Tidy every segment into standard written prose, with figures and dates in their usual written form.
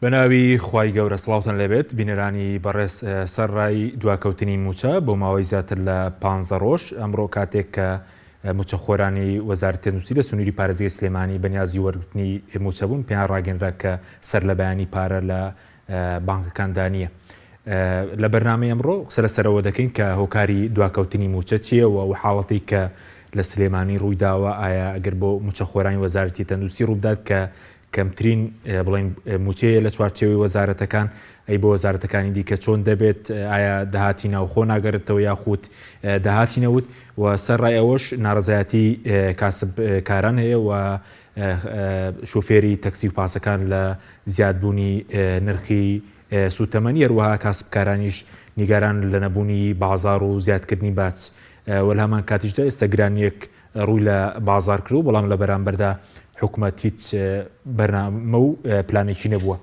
بەناوی خوای گەورە سڵاوتان لێبێت بینەرانی بەڕێز سەرڕای دواکەوتنی مووچە بۆ ماوەی زیاتر لە پانزە ڕۆژ ئەمڕۆ کاتێک کە مووچەخۆرانی وەزارەتی تەندروستی لە سنووری پارێزگای سلێمانی بەنیازی وەرگرتنی مووچە بوون پێیان ڕاگەنرا کە سەر لە بەیانی پارە لە بانکەکاندا نییە. لە بەرنامەی ئەمڕۆ قسە لەسەرەوە دەکەین کە هۆکاری دواکەوتنی مووچە چییە و ئەو حاڵەتەی کە لە سلێمانی ڕوویداوە ئایا ئەگەر بۆ مووچەخۆرانی وەزارەتی تەندروستی ڕووبدات کە کەمترین بڵێین مووچەیە لە چوارچێوەی وەزارەتەکان ئەی بۆ وەزارەتەکانی دیکە چۆن دەبێت ئایا داهاتی ناوخۆ ناگەرێتەوە یاخود داهاتی نەوت و سەرڕای ئەوەش ناڕەزایەتی کاسبکاران هەیە و شوفێری تەکسی و پاسەکان لە زیادبوونی نرخی سووتەمەنی، هەروەها کاسبکارانیش نیگەرانن لە نەبوونی بازاڕ و زیادکردنی باج و لە هەمان کاتیشدا ئێستا گرانییەک ڕووی لە بازاڕ کردووە، بەڵام لە بەرامبەردا حکومەت هیچ بەرنامە و پلانێکی نەبووە.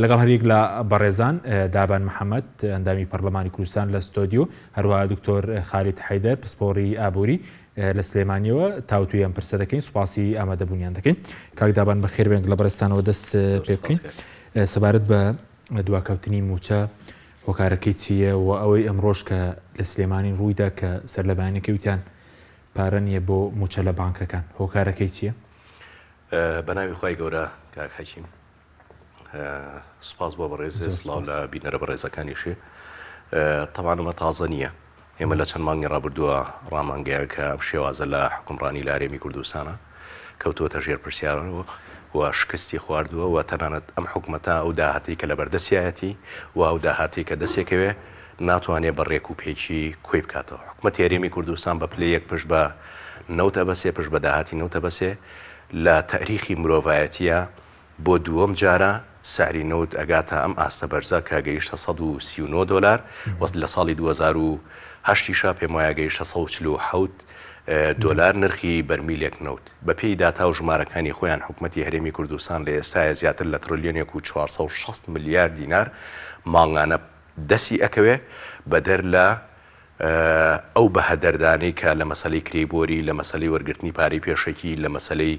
لەگەڵ هەریەک لە بەڕێزان دابان محەمەد، ئەندامی پەرلەمانی کوردستان لە ستۆدیۆ، هەروەها دکتۆر خالید حەیدەر، پسپۆڕی ئابووری لە سلێمانیەوە تاوتوێی ئەم پرسە دەکەین، سوپاسی ئامادەبوونیان دەکەین. کاک دابان بەخێر بێن لە بەڕێزتانەوە دەست پێ بکەین. سەبارەت بە دواکەوتنی مووچە هۆکارەکەی چییە و ئەوەی ئەمڕۆش کە لە سلێمانی ڕوویدا کە سەرلەبەیانەکەی وتیان پارە نییە بۆ مووچە لە بانکەکان هۆکارەکەی چییە؟ بەناوی خوای گەورە کاک حەکیم سوپاس بۆ بەڕێز سڵاو لە بینەرە بەڕێزەکانیشی تەبان ئەمە تازە نییە ئێمە لە چەند مانگی ڕابردووە ڕامانگەیان کە ئەم شێوازە لە حکومڕانی لە هەرێمی کوردستانە کەوتووەتە ژێر پرسیارەوە و شکستی خواردووە و تەنانەت ئەم حکومەتە ئەو داهاتەی کە لەبەردەستیایەتی و ئەو داهاتەی کە دەستێکەوێ ناتوانێ بە ڕێک و پێکی کۆی بکاتەوە. حکومەتی هەرێمی کوردستان بە پلەی یەک پشت بە نەوت ئەبەسێ، پشت بە داهاتی نەوت ئەبەسێ. لە تەئریخی مرۆڤایەتییا بۆ دووەم جارە سعری نەوت ئەگاتە ئەم ئاستە بەرزە کە گەیشتە 139 دۆلار و لە ساڵی 2008 یشا پێم وایە گەیشتە 147 دۆلار نرخی بەرمیلێک نەوت. بە پێی داتا و ژمارەکانی خۆیان حکومەتی هەرێمی کوردستان لە ئێستایا زیاتر لە تڕلیۆنێک و 460 ملیار دینار مانگانە دەسی ئەکەوێ بەدەر لە ئەو بەهەدەردانەی کە لە مەسەلەی کرێی بۆری، لە مەسەلەی وەرگرتنی پارەی پێشەکی، لە مەسەلەی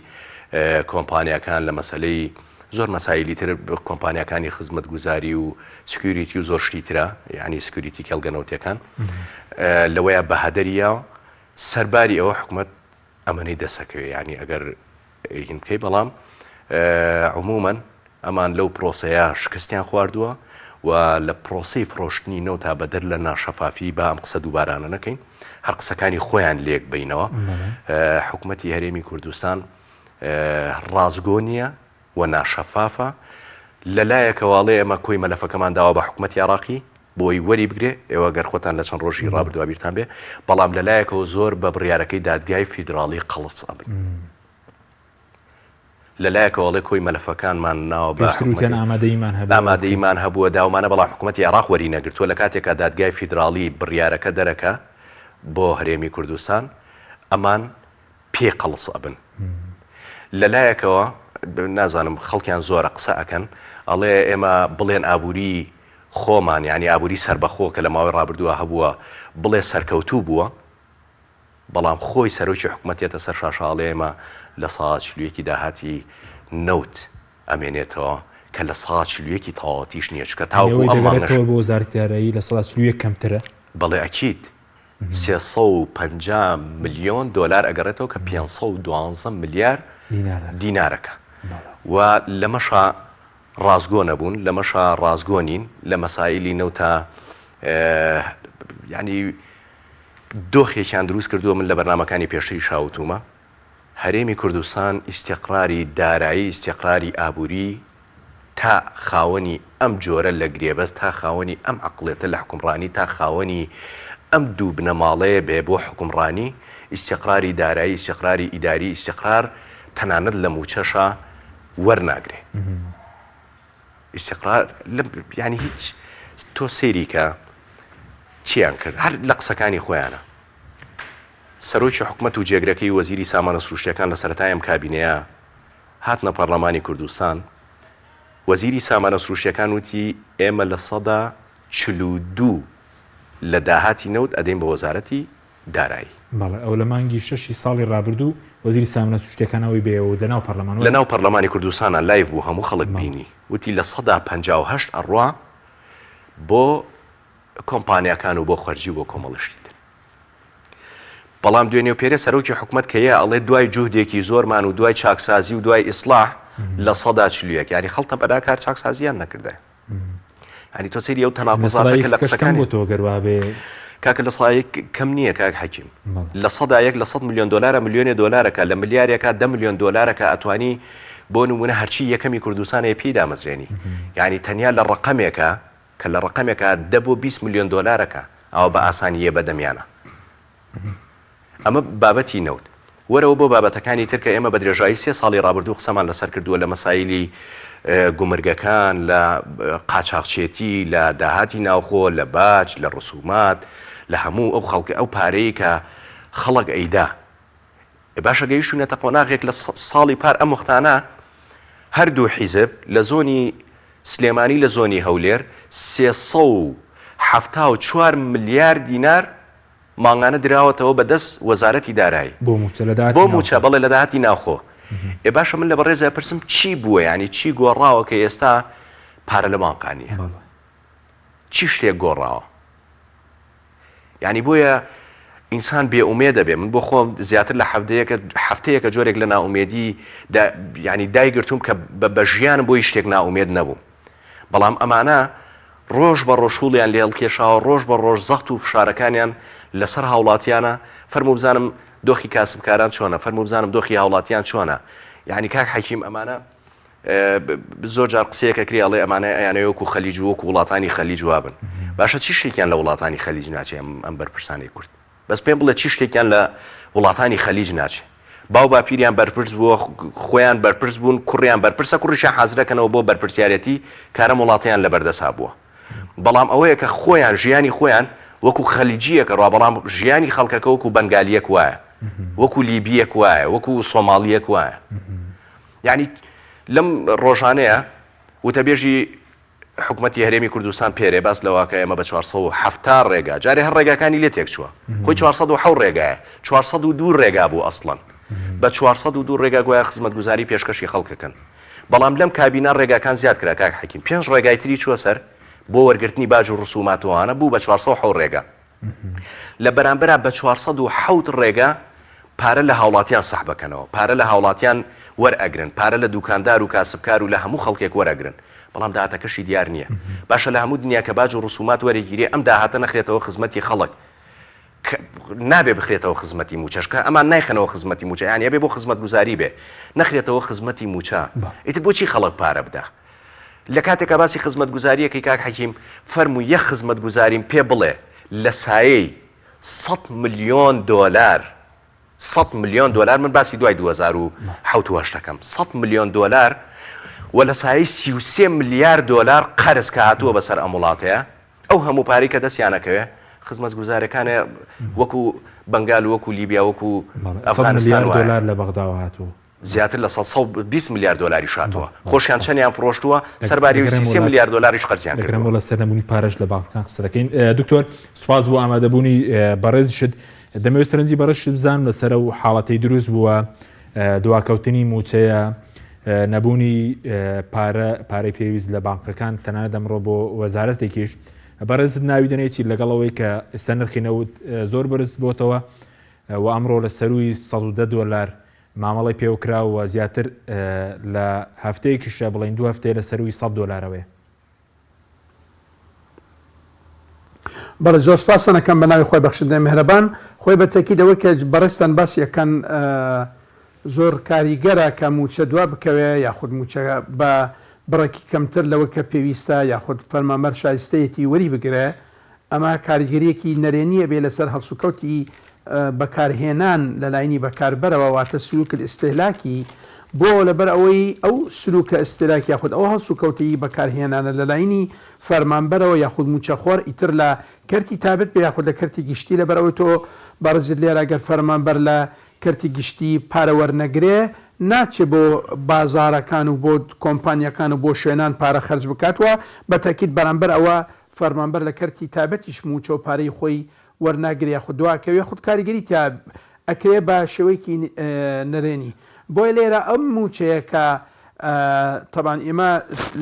کۆمپانیاکان، لە مەسەلەی زۆر مەسایلی تر، کۆمپانیاکانی خزمەتگوزاری و security و زۆر شتی ترە، یانی security کێڵگە نەوتیەکان لەوەیا بەهەدەری یاوە، سەرباری ئەوە حکومەت ئەمەنەی دەست ئەکەوێ، یانی ئەگەر هین بکەی بەڵام عمومەن ئەمان لەو پرۆسەیە شکستیان خواردووە و لە پرۆسەی فرۆشتنی نەوتا بەدەر لە ناشەفافی با ئەم قسە دووبارانە نەکەین هەر قسەکانی خۆیان لێک بینەوە حکوومەتی هەرێمی کوردستان ڕاستگۆ نییە و ناشەفافە لەلایەکەوە ئەڵێ ئێمە کۆی مەلەفەکەمان داوە بە حکوومەتی عێراقی بۆی وەری بگرێ، ئێوە گەر خۆتان لە چەند ڕۆژی ڕابردووا بیرتان بێ، بەڵام لە لایەکەوە زۆر بە بڕیارەکەی دادگای فیدراڵی قەڵس ئەبن. لە لایەکەوە ئەڵێ کۆی مەلەفەکانمان ناوە بە پێشتر وتیان حکومەتی ئامادەییمان هەبووە وەربگرین. ئامادەییمان هەبووە داومانە، بەڵام حکومەتی عێراق وەری نەگرتووە، لە کاتێکا دادگای فیدراڵی بڕیارەکە دەرەکا بۆ هەرێمی کوردستان، ئەمان پێی قەڵس ئەبن. لە لایەکەوە نازانم خەڵکیان زۆرە قسە ئەکەن ئەڵێ ئێمە بڵێن ئابووری خۆمان یانی ئابووری سەربەخۆ کە لە ماوەی ڕابردووە هەبووە بڵێ سەرکەوتوو بووە بەڵام خۆی سەرۆکی حکومەت یەتە سەر شاشە ئەڵێ ئێمە 41% ی داهاتی نەوت ئەمێنێتەوە کە 41% ی تەواوەتیش نییە چونکە یانی تاوەکو ئەوەی ئەم مانگەش دەگەڕێتەوە بۆ وەزارەتی دارایی 41% کەمترە؟ بەڵێ ئەکید 350 ملیۆن دۆلار ئەگەڕێتەوە کە 512 ملیار دینارەکە و لەمەشا ڕاستگۆ نەبوون لەمەشا ڕاستگۆ نین لە مەسایلی نەوتا یانی دۆخێکیان دروست کردووە من لە بەرنامەکانی پێشتریشا وتومە هەرێمی کوردستان ئیستیقراری دارایی ئیستیقراری ئابووری تا خاوەنی ئەم جۆرە لە گرێبەست تا خاوەنی ئەم عەقڵێتە لە حوکمڕانی تا خاوەنی ئەم دوو بنەماڵەیە بێ بۆ حوکمڕانی ئیستیقراری دارایی ئیستیقراری ئیداری ئیستیقرار تەنانەت لە مووچەشا وەرناگرێ ئیستیقرار لەم یانی هیچ تۆ سەیری کە چیان کرد هەر لە قسەکانی خۆیانە سەرۆکی حکومەت و جێگرەکەی وەزیری سامانە سروشتیەکان لە سەرەتای ئەم کابینەیە هاتنە پەڕلەمانی کوردستان، وەزیری سامانە سروشتیەکان وتی ئێمە 42% لە داهاتی نەوت ئەدەین بە وەزارەتی. دارایی. بەڵێ ئەوە لە مانگی شەشی ساڵی ڕابردوو وەزیری سامانە سروشتیەکان ئەوەی بە ئێوە وت لە ناو پەڕلەمان وایە؟ لە ناو پەڕلەمانی کوردستانا live بوو هەموو خەڵک بینی وتی 58% ئەڕوا بۆ کۆمپانیاکان و بۆ خەرجی و بۆ کۆمەڵە شتی تر. بەڵام دوێنێ و پێرێ سەرۆکی حکومەت کە یە ئەڵێ دوای جوهدێکی زۆرمان و دوای چاکسازی و دوای ئیسڵاح 41% یانی خەڵتە بەناکار چاکسازیان نەکردایە. یانی تۆ سەیری ئەو تەناقوزاتە کە لە قسەکانی بۆ تۆ گەر وابێ. کاکە لە سەدا یەک کەم نییە کاک حەکیم. 1% لە 100 ملیۆن دۆلارە ملیۆنێ دۆلارەکە لە ملیارێکا 10 ملیۆن دۆلارەکە ئەتوانی بۆ نمونە هەرچی یەکەمی کوردستانەیە پێی دامەزرێنی یانی تەنیا لە ڕەقەمێکە کە لە ڕەقەمێکا دە بۆ 20 ملیۆن دۆلارەکە ئاوا بە ئاسانی یە بەدەمیانە. ئەمە بابەتی نەوت. وەرەوە بۆ بابەتەکانی تر کە ئێمە بە درێژایی سێ ساڵی ڕابردوو قسەمان لەسەر کردووە لە مەسایلی گومرگەکان، لە قاچاخچێتی، لە داهاتی ناوخۆ، لە باج، لە ڕسومات، لە هەموو ئەو خەڵکە ئەو پارەیەی کە خەڵک ئەیدا. ئێ باشە گەیشتوینەتە قۆناغێک لە ساڵی پار ئەم وەختانە هەردوو حیزب لە زۆنی سلێمانی لە زۆنی هەولێر 374 ملیار دینار مانگانە دراوەتەوە بە دەست وەزارەتی دارایی. بۆ مووچە لە داهاتی بۆ مووچە بەڵێ لە داهاتی ناوخۆ. ئێ باشە من لە بەڕێز ئەپرسم چی بووە یانی چی گۆڕاوە کە ئێستا پارە لە بانقا نییە؟ چی شتێک گۆڕاوە؟ یانی بۆیە ئینسان بێ ئومێدە بێ من بۆ خۆم زیاتر لە هەفتەیەکە هەفتەیەکە جۆرێک لە نائومێدی ینی دایگرتوم کە بە ژیانم بۆ هیچ شتێک نائومێد نەبووم بەڵام ئەمانە ڕۆژ بە ڕۆژ شوڵیان لێ هەڵکێشاوە، ڕۆژ بە ڕۆژ زەخت و فشارەکانیان لەسەر هاوڵاتیانە، فەرموو بزانم دۆخی کاسبکاران چۆنە، فەرموو بزانم دۆخی هاوڵاتیان چۆنە، یانی کاک حەکیم ئەمانە زۆر جار قسەیەک ئەکرێ ئەڵێ ئەمانە ئەیانەوێ وەکو خەلیج و وەکو وڵاتانی خەلیج وابن، باشە چی شتێکیان لە وڵاتانی خەلیج ناچێ ئەم بەرپرسانەی کورد؟ بەس پێم بڵێ چی شتێکیان لە وڵاتانی خەلیج ناچێ؟ باو باپیریان بەرپرس بووە خۆیان بەرپرس بوون کوڕیان بەرپرسە کوڕیشیان حازرەکەنەوە بۆ بەرپرسیارێتی کارەم وڵاتیان لەبەردەسا بووە بەڵام ئەوەیە کە خۆیان ژیانی خۆیان وەکو خەلیجیەکە ڕوا بەڵام ژیانی خەڵکەکە وەکو بەنگالیەک وایە وەکو لیبیەک وایە وەکو سۆماڵیەک وایە یعنی لەم ڕۆژانەیە وتەبێژی حکومەتی هەرێمی کوردستان پێرێ باس لەوەکا ئێمە بە 470 ڕێگا جارێ هەر ڕێگاکانی لێ تێکچووە خۆی 407 ڕێگایە 402 ڕێگا بوو ئەسڵەن بە 402 ڕێگا گوایە خزمەتگوزاری پێشکەشی خەڵکەکەن بەڵام لەم کابینە ڕێگاکان زیاد کرا کاک حەکیم پێنج ڕێگای تری چووە سەر بۆ وەرگرتنی باج و ڕسوماتەوانە بوو بە 407 ڕێگا لە بەرامبەرا بە 407 ڕێگا پارە لە هاوڵاتیان سەحبەکەنەوە، پارە لە هاوڵاتیان وەرئەگرن، پارە لە دوکاندار و کاسبکار و لە هەموو خەڵکێک وەرئەگرن، بەڵام داهاتەکەشی دیار نییە. باشە لە هەموو دنیا کە باج و ڕسومات وەرەگیرێ ئەم داهاتە نەخرێتەوە خزمەتی خەڵک کە نابێ بخرێتەوە خزمەتی مووچەش کە ئەمان نایخەنەوە خزمەتی مووچە یانی ئەبێ بۆ خزمەتگوزاری بێ نەخرێتەوە خزمەتی مووچە ئیتر بۆچی خەڵک پارە بدا لە کاتێکا باسی خزمەتگوزاریەکەی کاک حەکیم فەرموو یەک خزمەتگوزاریم پێ بڵێ لە سایەی 100 ملیۆن دۆلار، 100 ملیۆن دۆلار، من باسی دوای 2007 و هەشت ئەکەم، 100 ملیۆن دۆلار و لە سایەی 33 ملیار دۆلار قەرز کە هاتووە بەسەر ئەم وڵاتەیە، ئەو هەموو پارەی کە دەستیان ئەکەوێ، خزمەتگوزارەکانێ وەکو بەنگال و وەکو لیبیا وەکو بەڵێ، 100 ئەفغانستان ملیار وایە. دۆلار لە بەغداوە هاتووە. زیاتر لە 120 ملیار دۆلاریش هاتووە، خۆشیان چەندیان فڕۆشتووە، سەرباری ئەوەی 33 ملیار دۆلاریش قەرزیان کردووە. دەگەڕێمەوە لەسەر نەبوونی پارەش لە بانقەکان قسە دەکەین. دکتۆر سوپاس بۆ ئامادەبوونی بەڕێزیشت. دەمەوێت سەرنجی بەڕێزیشت بزانم لەسەر ئەو حاڵەتەی دروست بووە، دواکەوتنی مووچەیە، نەبوونی پارە، پارەی پێویست لە بانقەکان، تەنانەت ئەمڕۆ بۆ وەزارەتێکیش. بەڕێزت ناوی دەنێی چی لەگەڵ ئەوەی کە ئێستا نرخی نەوت زۆر بەرز بۆتەوە و ئەمڕۆ لە سەرووی 110 دۆلار مامەڵەی پێوەکرا و زیاتر لە هەفتەیەکیشە بڵێین دوو هەفتەیە لە سەرووی 100 دۆلارەوەیە. بەڵێ زۆر سپاستان ئەکەم بە ناوی خوای بەخشندەی میهرەبان خۆی بە تەکید ئەوەی کە بەڕێزتان باسی ئەکەن زۆر کاریگەرە کە مووچە دوا بکەوێ یاخود مووچە بە بڕێکی کەمتر لەوەی کە پێویستە یاخود فەرمانبەر شایستەیەتی وەری بگرێ ئەمە کاریگەرییەکی نەرێنی ئەبێ لەسەر هەڵسوکەوتی بەکارهێنان لە لاینی بەکاربەرەوە واتە سلوک الاستهلاکی بۆ لەبەر ئەوەی ئەو سلوکە استهلاکی یاخود ئەو هەڵسوکەوتەی بەکارهێنانە لە لاینی فەرمانبەرەوە یاخود موچەخۆر ئیتر لە کەرتی تابت بێ یاخود لە کەرتی گشتی لەبەر ئەوەی تۆ بەڕێزت لێرە گەر فەرمانبەر لە کەرتی گشتی پارە وەرنەگرێ ناچێ بۆ بازارەکان و بۆ کۆمپانیاکان و بۆ شوێنان پارە خەرج بکات و بە تەئکید بەرامبەر ئەوە فەرمانبەر لە کەرتی تایبەتیش مووچە و پارەی خۆی. وەرناگرێ یاخود دواکەوێ یاخود کاریگەری تیا ئەکرێ بە شێوەیەکی نەرێنی بۆیە لێرە ئەم مووچەیە کە تەبان ئێمە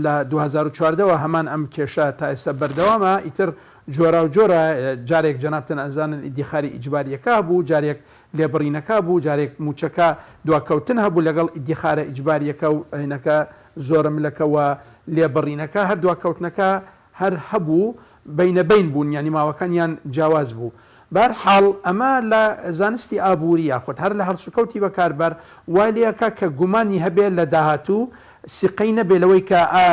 لە 2014 وە هەمان ئەم کێشە تا ئێستا بەردەوامە ئیتر جۆراو جۆرە جارێک جەنابتان ئەزانن ئیدیخاری ئیجباریەکە هەبوو جارێک لێبڕینەکە بوو جارێک مووچەکە دواکەوتن هەبوو لەگەڵ ئیدیخارە ئیجباریەکە و هینەکە زۆرەملەکە و لێبڕینەکە هەر دواکەوتنەکە هەر هەبوو بەینە بەین بوون یانی ماوەکانیان جیاواز بوو بەهەر حاڵ ئەمە لە زانستی ئابووری یاخود هەر لە هەڵسوکەوتی بەکاربەر وای لێ ئەکا کە گومانی هەبێ لە داهاتوو سیقەی نەبێ لەوەی کە ئا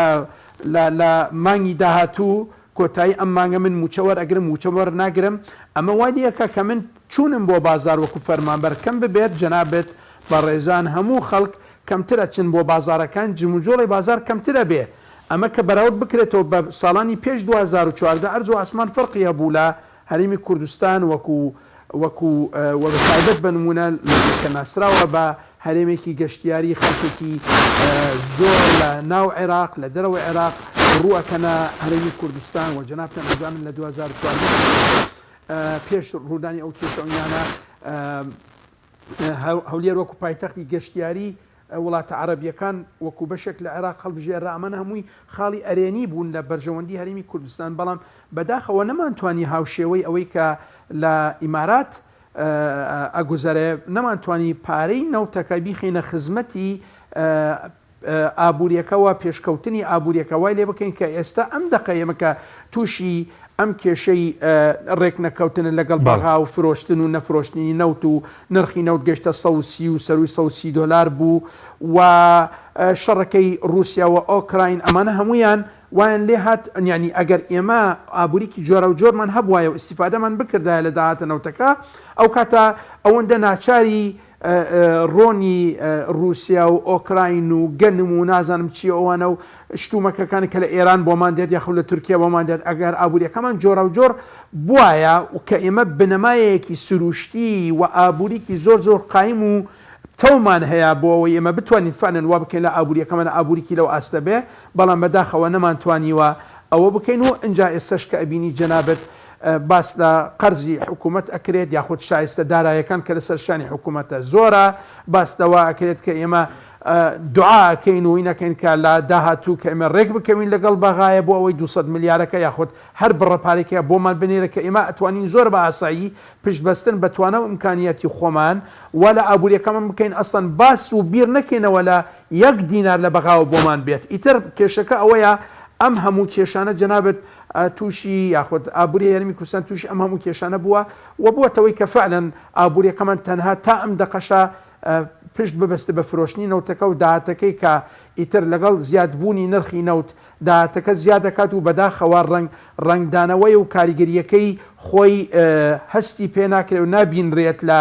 لە لە مانگی داهاتوو کۆتایی ئەم مانگە من مووچە وەرئەگرم مووچە وەرناگرم ئەمە وای لێ ئەکا کە من چوونم بۆ بازاڕ وەکو فەرمانبەر کەم ببێت جەنابت بەڕێزان هەموو خەڵک کەمتر ئەچن بۆ بازاڕەکان جموجۆڵی بازاڕ کەمتر ئەبێ ئەمە کە بەراورد بکرێتەوە بە ساڵانی پێش 2014 ئەرز و ئاسمان فەرقی هەبوو لە هەرێمی کوردستان وەکو وەکو وە بە تایبەت بە نموونە کە ناسراوە بە هەرێمێکی گەشتیاری خەڵکێکی زۆر لە ناو عێراق لە دەرەوەی عێراق ڕوو ئەکەنە هەرێمی کوردستان وە جەنابتان ئەزانن لە 2014 پێش ڕوودانی ئەو کێشە و ئینانە هەولێر وەکو پایتەختی گەشتیاری وڵاتە عەرەبییەکان وەکو بەشێک لە عێراق هەڵبژێررا، ئەمانە هەمووی خاڵی ئەرێنی بوون لە بەرژەوەندی هەرێمی کوردستان، بەڵام بەداخەوە نەمانتوانی هاوشێوەی ئەوەی کە لە ئیمارات ئەگوزەرێ، نەمانتوانی پارەی نەوتەکە بیخەینە خزمەتی ئابووریەکە و پێشکەوتنی ئابووریەکە وای لێ بکەین کە ئێستا ئەم دەقە ئێمە کە تووشی ئەم کێشەی ڕێکنەکەوتنە لەگەڵ بەغا و فرۆشتن و نەفرۆشتنی نەوت و نرخی نەوت گەشتە 130 و سەرووی 130 دۆلار بوو و شەڕەکەی ڕووسیا و ئۆکراین ئەمانە هەموویان وایان لێ هات یانی ئەگەر ئێمە ئابووریکی جۆراوجۆرمان هەبوایە و ئیستیفادەمان بکردایە لە داهاتە نەوتەکە ئەو کاتە ئەوەندە ناچاری ڕۆنی ڕوسیا و ئۆکراین و گەنم و نازانم چی ئەوانە و شتومەکەکان کە لە ئێران بۆمان دێت یاخود لە تورکیا بۆمان دێت ئەگەر ئابووریەکەمان جۆراوجۆر بوایە و کە ئێمە بنەمایەکی سروشتی و ئابووریکی زۆر زۆر قایم و پتەومان هەیە بۆ ئەوەی ئێمە بتوانین فعلا وا بکەین لە ئابووریەکەمان ئابووریکی لەو ئاستە بێ بەڵام بەداخەوە نەمانتوانیوە ئەوە بکەین و ئینجا ئێستەش کە ئەبینی جەنابت باس لە قەرزی حکوومەت ئەکرێت یاخود شایستە دارایەکان کە لەسەر شانی حکوومەتە زۆرە باس لەوە ئەکرێت کە ئێمە دوعا ئەکەین و ئینەکەین کە لە داهاتوو کە ئێمە ڕێک بکەوین لەگەڵ بەغایە بۆ ئەوەی 200 ملیارەکە یاخود هەر بڕە پارێکە بۆمان بنێرە کە ئێمە ئەتوانین زۆر بە ئاسایی پشت بەستن بە توانا و ئیمکانیاتی خۆمان وا لە ئابووریەکەمان بکەین ئەسڵەن باس و بیر نەکەینەوە لە یەک دینار لە بەغاوە بۆمان بێت ئیتر کێشەکە ئەوەیە ئەم هەموو کێشانە جەنابت تووشی یاخود ئابووری هەرێمی کوردستان تووشی ئەم هەموو کێشانە بووە و بووەتەوەی کە فعلەن ئابووریەکەمان تەنها تا ئەم دەقەشە پشت ببەستێ بە فرۆشتنی نەوتەکە و داهاتەکەی کە ئیتر لەگەڵ زیادبوونی نرخی نەوت داهاتەکە زیاد دەکات و بەداخەوە ڕەنگ ڕەنگدانەوەی و کاریگەرییەکەی خۆی هەستی پێ ناکرێ و نابینرێت لە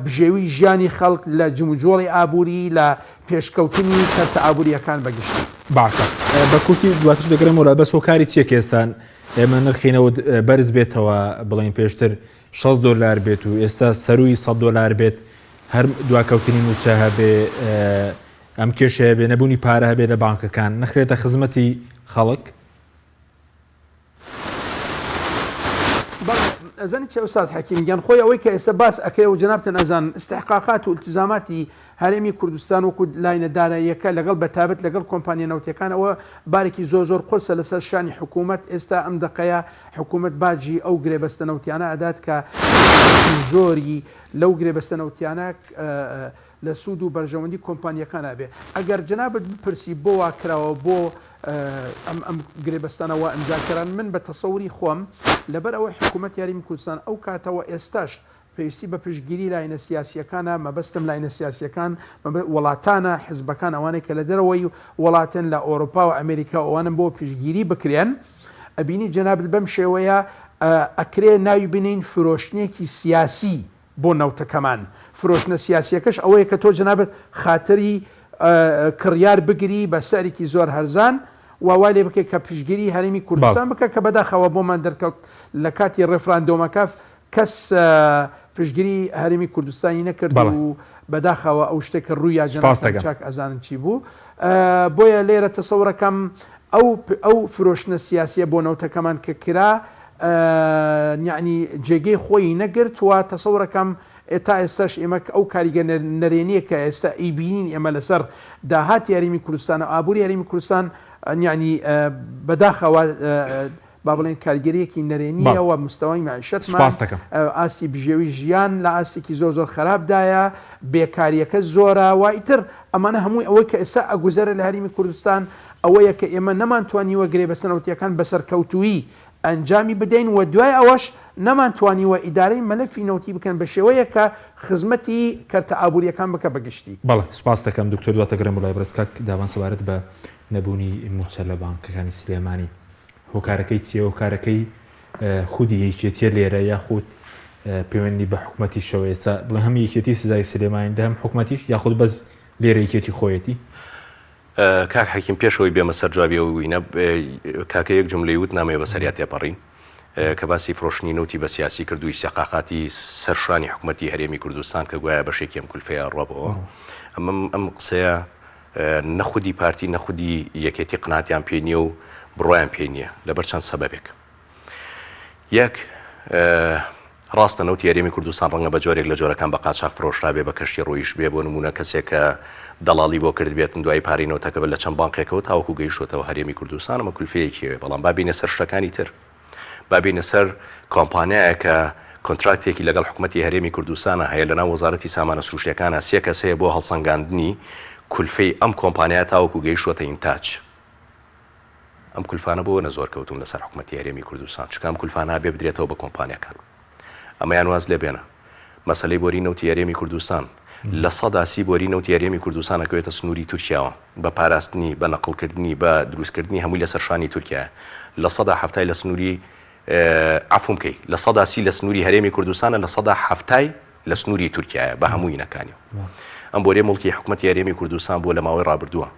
بژێوی ژیانی خەڵک، لە جموجۆڵی ئابووری، لە پێشکەوتنی کەرتە ئابوورییەکان بە گشتی. باشە بە کورتی دواتر دەگەرێمەوە لات بەس هۆکاری چیە کە ئێستا ئێمە نرخی نەوت بەرز بێتەوە بڵێین پێشتر 60 دۆلار بێت و ئێستا سەرووی 100 دۆلار بێت هەر دواکەوتنی مووچە هەبێ ئەم کێشەیە بێ نەبوونی پارە هەبێ لە بانکەکان نەخرێتە خزمەتی خەڵک؟ بەڵێ ئەزانی چیە ئوستاز حەکیم گیان خۆی ئەوەی کە ئێستا باس ئەکرێ و جەنابتان ئەزانن ئیستحقاقات و ئیلتیزاماتی هەرێمی کوردستان وەکو لاینە داراییەکە لەگەڵ بەتابەت لەگەڵ کۆمپانیا نەوتیەکان ئەوە بارێکی زۆر زۆر قورسە لەسەر شانی حکوومەت ئێستا ئەم دەقەیە حکوومەت باجی ئەو گرێبەستە نەوتیانە ئەدات کە زۆری لەو گرێبەستە نەوتیانە لە سوود و بەرژەوەندی کۆمپانیەکانا بێ. ئەگەر جەنابت بپرسی بۆ وا کراوە بۆ ئەم ئەم گرێبەستانە وا ئیمزا کران من بە تەسەوری خۆم لەبەر ئەوەی حکوومەتی هەرێمی کوردستان ئەو کاتەوە ئێستاش پێویستی بە پشتگیری لاینە سیاسیەکانە مەبەستم لاینە سیاسیەکان وڵاتانە حزبەکان ئەوانەی کە لە دەرەوەی وڵاتن لە ئۆرۆپا و ئەمریکا و ئەوانن بۆ پشتگیری بکرێن ئەبینی جەنابت بەم شێوەیە ئەکرێ ناوی بنێین فرۆشتنێکی سیاسی بۆ نەوتەکەمان. فرۆشتنە سیاسیەکەش ئەوەیە کە تۆ جەنابت خاتری کڕیار بگری بە سعرێکی زۆر هەرزان و وای لێ بکەی کە پشتگیری هەرێمی کوردستان بکە کە بەداخەوە بۆمان دەرکەوت لە کاتی ڕێفراندۆمەکە کەس پشتگیری هەرێمی کوردستانی نەکرد و بەداخەوە ئەو شتێک کە ڕوویا جەنابتان چاک ئەزانن چی بوو بۆیە لێرە تەسەورەکەم ئەو ئەو فرۆشتنە سیاسیە بۆ نەوتەکەمان کە کرا. یەعنی جێگەی خۆی نەگرت و تەسەورەکەم تا ئێستاش ئێمە ئەو کاریگە نەرێنیە کە ئێستا ئەیبینین ئێمە لەسەر داهاتی هەرێمی کوردستان و ئابووری هەرێمی کوردستان یەعنی بەداخەوە با بڵێین کاریگەریەکی نەرێنیە و مستەوای مەعیشەتمان ئاستی بژێوی ژیان لە ئاستێکی زۆر زۆر خراپدایە بێکاریەکە زۆرە و ئیتر ئەمانە هەمووی ئەوەی کە ئێستا ئەگوزەرە لە هەرێمی کوردستان ئەوەیە کە ئێمە نەمانتوانیوە گرێبەستە نەوتیەکان بە سەرکەوتوویی ئەنجامی بدەین و دوای ئەوەش نەمانتوانیوە ئیدارەی مەلەفی نەوتی بکەن بە شێوەیەک کە خزمەتی کەرتە ئابووریەکان بکە بە گشتی. بەڵێ سوپاست دەکەم دکتۆر دواتر گەڕێم بۆ لای بەڕێز کاک دابان سەبارەت بە نەبوونی مووچە لە بانکەکانی سلێمانی هۆکارەکەی چییە؟ هۆکارەکەی خودی یەکێتیە لێرە یاخود پەیوەندی بە حکومەتیشەوە ئێستا بڵێ هەم یەکێتی سزای سلێمانی دە هەم حکومەتیش یاخود بەس لێرە یەکێتی خۆیەتی؟ کاک حەکیم پێش ئەوەی بێمە سەر جوابی ئەو وینە کاکە یەک جوملەی وت نامەوێ بەسەریا تێپەڕین کە باسی فرۆشتنی نەوتی بە سیاسی کرد و ئیستحقاقاتی سەر شانی حکومەتی هەرێمی کوردستان کە گوایە بەشێکی ئەم کولفەیە ڕۆبەوە ئەمە ئەم قسەیە نە خودی پارتی نە خودی یەکێتی قناتیان پێ نییە و بڕوایان پێ نییە لەبەر چەند سەبەبێک یەک، ڕاستە نەوتی هەرێمی کوردستان ڕەنگە بە جۆرێک لە جۆرەکان بە قاچاخ فرۆشرابێ، بە کەشتی ڕۆیشتبێ، بۆ نموونە کەسێک کە دەڵاڵی بۆ کردبێتن دوایی پارەی نەوتەکە بە لە چەند بانقێکەوە تاوەکو گەیشتۆتەوە هەرێمی کوردستان، ئەمە کولفەیەکی هەیە، بەڵام با بێینە سەر شتەکانی تر، با بێینە سەر کۆمپانیایەک کە کۆنتراکتێکی لەگەڵ حکومەتی هەرێمی کوردستانا هەیە لەناو وەزارەتی سامانە سروشتیەکانا سێ کەس هەیە بۆ هەڵسەنگاندنی کولفەی ئەم کۆمپانیایە تاوەکو گەیشتۆتە ئینتاج. ئەم کولفانە بۆ نە زۆر کەوتوون لەسەر حکومەتی هەرێمی کوردستان، چونکە ئەم کولفانە ئەبێ بدرێتەوە بە کۆمپانیاکان. ئەمەیان واز لێ بێنە. مەسەلەی بۆری نەوتی هەرێمی کوردستان، 30% بۆری نەوتی هەرێمی کوردستان ئەکەوێتە سنووری تورکیاوە، بە پاراستنی، بە نەقڵکردنی، بە دروستکردنی هەمووی لەسەر شانی تورکیایە. 70% لە سنووری، عەفوم کەی، 30% لە سنووری هەرێمی کوردستانە، 70% لە سنووری تورکیایە بە هەموو ینەکانیەوە. ئەم بۆریە موڵکی حکومەتی هەرێمی کوردستان بووە لە ماوەی ڕابردووە.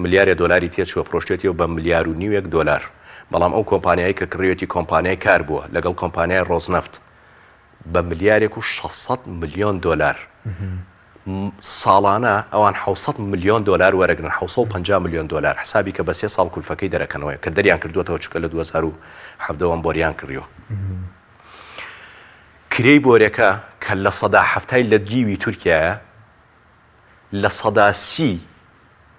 ملیارێ دۆلاری تێچووە فرۆشتێتیەوە بە ملیار و نیوێک دۆلار بەڵام ئەو کۆمپانیایەی کە کڕیوێتی کۆمپانیای کار بووە لەگەڵ کۆمپانیای ڕۆزنەفت بە ملیارێک و 600 ملیۆن دۆلار ساڵانە ئەوان 600 ملیۆن دۆلار وەرەگرن 650 ملیۆن دۆلار حسابی کە بە سێ ساڵ کولفەکەی دەرەکەنەوە کە دەریان کردووەتەوە چونکە لە 2017 ئەم بۆریان کڕیوە کرێی بۆرەکە کە 70% لە دیوی تورکیایە 30%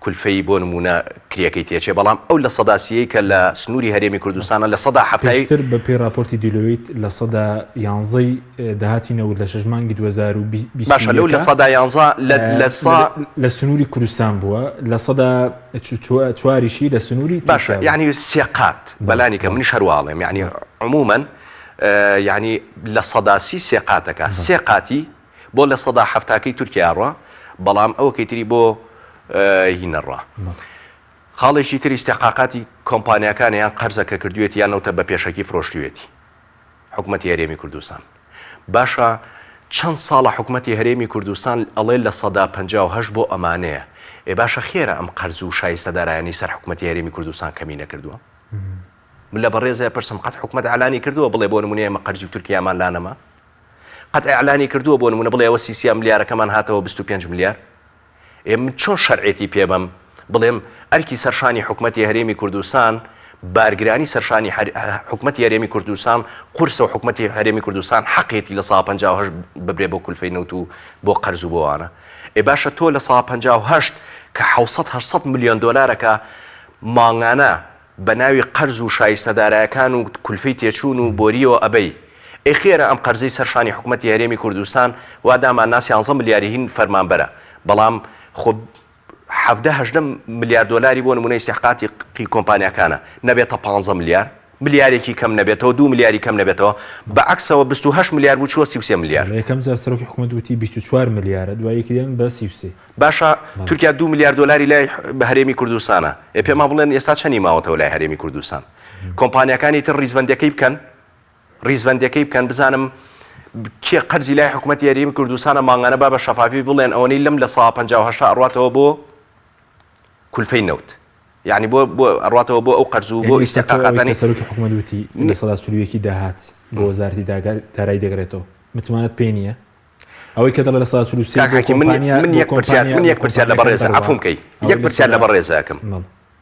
کولفەی بۆ نموونە کرێکەی تێچێ، بەڵام ئەو لە سەدا سییەی کە لە سنووری هەرێمی کوردستانە لە سەدا حەفتای. پێشتر بە پێی ڕاپۆرتی دیلۆیت لە سەدا یانزەی داهاتی نەوت لە شەش مانگی 2021 باشە لەو لە سەدا یانزە لە لە سا. لە سنووری کوردستان بووە، لە سەدا چواریشی لە سنووری باشە تورکیا بووە. یانی سێ قات بەلانی کەم منیش هەر وا ئەڵێم یانی عموومەن یانی 30% سێ قاتەکە سێ قاتی بۆ لە سەدا حەفتاکەی تورکیا ئەڕوا بەڵام ئەوکەی تری بۆ هی نەڕوا. خاڵێکی تر ئیستحقاقاتی کۆمپانیاکانە یان قەرزە کە کردوێتی یان نەوتە بە پێشەکی فرۆشتوێتی حکومەتی هەرێمی کوردستان. باشە چەند ساڵە حکومەتی هەرێمی کوردستان ئەڵێ 58% بۆ ئەمانەیە ئێ باشە خێرە ئەم قەرز و شایستە دارایانەی سەر حکومەتی هەرێمی کوردستان کەمی نەکردووە؟ من لە بەڕێزێ پرسم قەت حکومەت ئەعلانی کردووە بڵێ بۆ نمونە ئێمە قەرزی تورکیامان لانەما؟ قەت ئیعلانی کردووە بۆ نموونە بڵێ ئەوە سیسیا ملیارەکەمان هاتەوە 25 ملیار؟ ئێ من چۆن شەرعێتی پێ بەم بڵێم ئەرکی سەرشانی حکومەتی هەرێمی کوردستان بارگرانی سەرشانی حکومەتی هەرێمی کوردستان قورسە و حکومەتی هەرێمی کوردستان حەقێتی لە سا 58 ببرێ بۆ کولفەی نەوت و بۆ قەرز و بۆوانە ئێ باشە تۆ لە سا 58 کە 600 800 ملیۆن دۆلارەکە مانگانە بە ناوی قەرز و شایستە دارایەکان و کولفەی تێچوون و بۆرییەوە ئەبەی. ئەی خێرە ئەم قەرزەی سەر شانی حکومەتی هەرێمی کوردستان وا دامان نا سیانزە ملیاری هین فەرمانبەرە بەڵام خۆ حەڤدە هەژدە ملیار دۆلاری بۆ نمونە ئیستیحقاقی کۆمپانیاکانە نەبێتە پانزە ملیار ملیارێکی کەم نەبێتەوە دوو ملیاری کەم نەبێتەوە بە عەکسەوە 28 ملیار بوو چووە 33 ملیار. بەڵێ یەکەم جار سەرۆکی حکومەت وتی 24 ملیارە دوای یەکیان بە 33. باشە تورکیا دوو ملیار دۆلاری لای هەرێمی کوردستانە ئێ پێمان بڵێن ئێستا چەنی ماوەتەوە لای هەرێمی کوردستان کۆمپانیاکانی تر ڕیزبەندەکەی بکەن ڕیزبەندەکەی بکەن بزانم کێ قەرزی لای حکوومەتی هەرێمی کوردستانە مانگانە با بە شەفافی بڵێن ئەوەی لەم لە سا 58 ئەڕاتەوە بۆ کولفەی نەوت یعنی بۆ بۆ ئەڕاتەوە بۆ ئەو قەرز و بۆ ئیستحقاقاتانی سەرۆکی حکوومەت وتی 41% داهات بۆ وەزارەتی دارایی دەگرێتەوە متمانەت پێ نییە ئەوەی کە دەڵێ 43% کاک بۆ حەکیم من کۆمپانیا من بۆ یەک پرسیار کۆمپانیا من بۆ یەک پرسیار لە کۆمپانیاکان بەڕێزە بڕوا عەفوم کەی ئەوەی یەک پرسیار لە لەسەدا بەڕێزە ئەکەم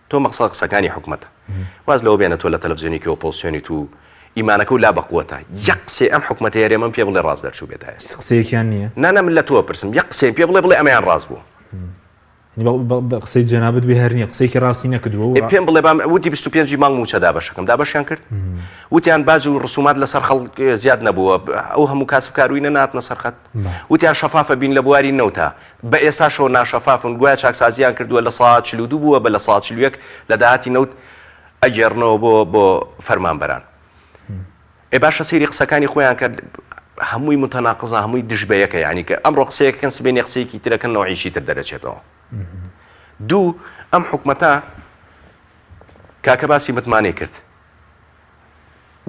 تۆ مەقسەد قسەکانی حکومەتە واز لەوە بێنە تۆ لە تەلەفزیۆنێکی ئۆپۆزسیۆنیت و. ئیمانەکەو لا بەقوەتە یەک قسەی ئەم حکومەتە هەرێمەم پێ بڵێ ڕاست دەرچووبێ تا ئێستا. هیچ قسەیەکیان نییە؟ نا نا من لە تۆ ئەپرسم یەک قسەیان پێ بڵێ بڵێ ئەمەیان ڕاست بووە. یانی قسەی جەنابت بێ هەر نییە قسەیەکی ڕاستی نەکردووە و. ئێ پێم بڵێ با وتی 25 ی مانگ مووچە دابەشەکەم دابەشیان کرد؟ وتیان باج و ڕسومات لەسەر خەڵک زیاد نەبووە ئەو هەموو کاسبکاروینە نەهاتنە سەر خەت؟ وتیان شەفافە بین لە بواری نەوتا بە ئێستاشەوە ناشەفافن گوایە چاکسازیان کردووە 42% بووە بە 41% لە داهاتی نەوت ئەگێڕنەوە بۆ بۆ فەرمانبەران. ئێ باشە سەیری قسەکانی خۆیان کە هەمووی متناقزە هەمووی دژ بە یەکە یعنی کە ئەمڕۆ قسەیەکەن سبەینێ قسەیەکی ترەکەن نەوعێکی تر دەرەچێتەوە. دوو ئەم حکومەتە کاکە باسی متمانەی کرد.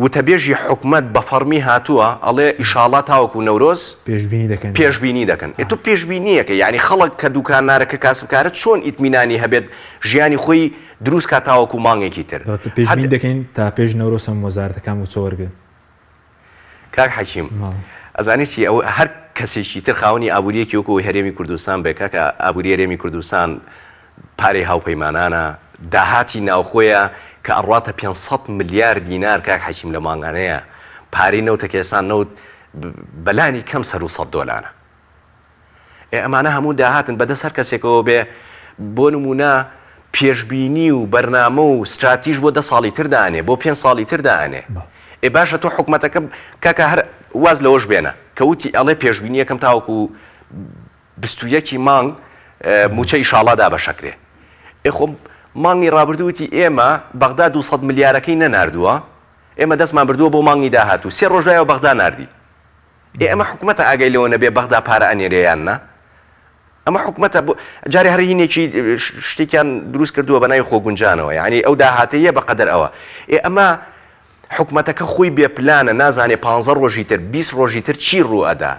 وتەبێژی حکومەت بە فەڕمی هاتووە ئەڵێ ئیشاڵا تاوەکو نەورۆز پێشبینی دەکەن پێشبینی دەکەن ئێ تۆ پێشبینیەکە یانی خەڵک کە دوکانارە کە کاسبکارە چۆن ئیتمینانی هەبێت ژیانی خۆی دروست کا تاوەکو مانگێکی تر دەڵێت پێشبینی دەکەین تا پێش نەورۆز هەموو وەزارەتەکان مووچە وەرگرن. کاک حەکیم ئەزانی چی ئەوە هەر کەسێکی تر خاوەنی ئابووریەکی وەکو ئەوەی هەرێمی کوردستان بێ کاکە ئابووری هەرێمی کوردستان پارەی هاوپەیمانانە، داهاتی ناوخۆیە کە ئەڕواتە 500 ملیار دینار کاک حەکیم لە مانگانەیە، پارەی نەوتە کە ئێستا نەوت بەلانی کەم سەروو سەد دۆلارە. ئێ ئەمانە هەموو داهاتن بەدەست هەر کەسێکەوە بێ بۆ نموونە پێشبینی و بەرنامە و ستراتیژ بۆ دە ساڵی تر دانێ بۆ پێنج ساڵی تر دانێ. ئێ باشە تۆ حکومەتەکە کاکە هەر واز لەوەش بێنە کە وتی ئەڵێ پێشبینیەکەم تاوەکو 21 ی مانگ مووچە ئیشاڵا دابەشەکرێ. ئێ خۆ مانگی ڕابردوو وتی ئێمە بەغدا 200 ملیارەکەی نەناردووە، ئێمە دەستمان بردووە بۆ مانگی داهاتوو، سێ ڕۆژ دوایەوە بەغدا ناردی. ئێ ئەمە حکومەتە ئاگای لەوە نەبێ بەغدا پارە ئەنێرێ یان نا؟ ئەمە حکومەتە بۆ جارێ هەر هینێکی شتێکیان دروست کردووە بە ناوی خۆگونجانەوە یعنی ئەو داهاتەیە بەقەدەر ئەوە. ئێ ئەمە حکومەتەکە خۆی بێ پلانە نازانێ پانزە ڕۆژی تر 20 ڕۆژی تر چی ڕوو ئەدا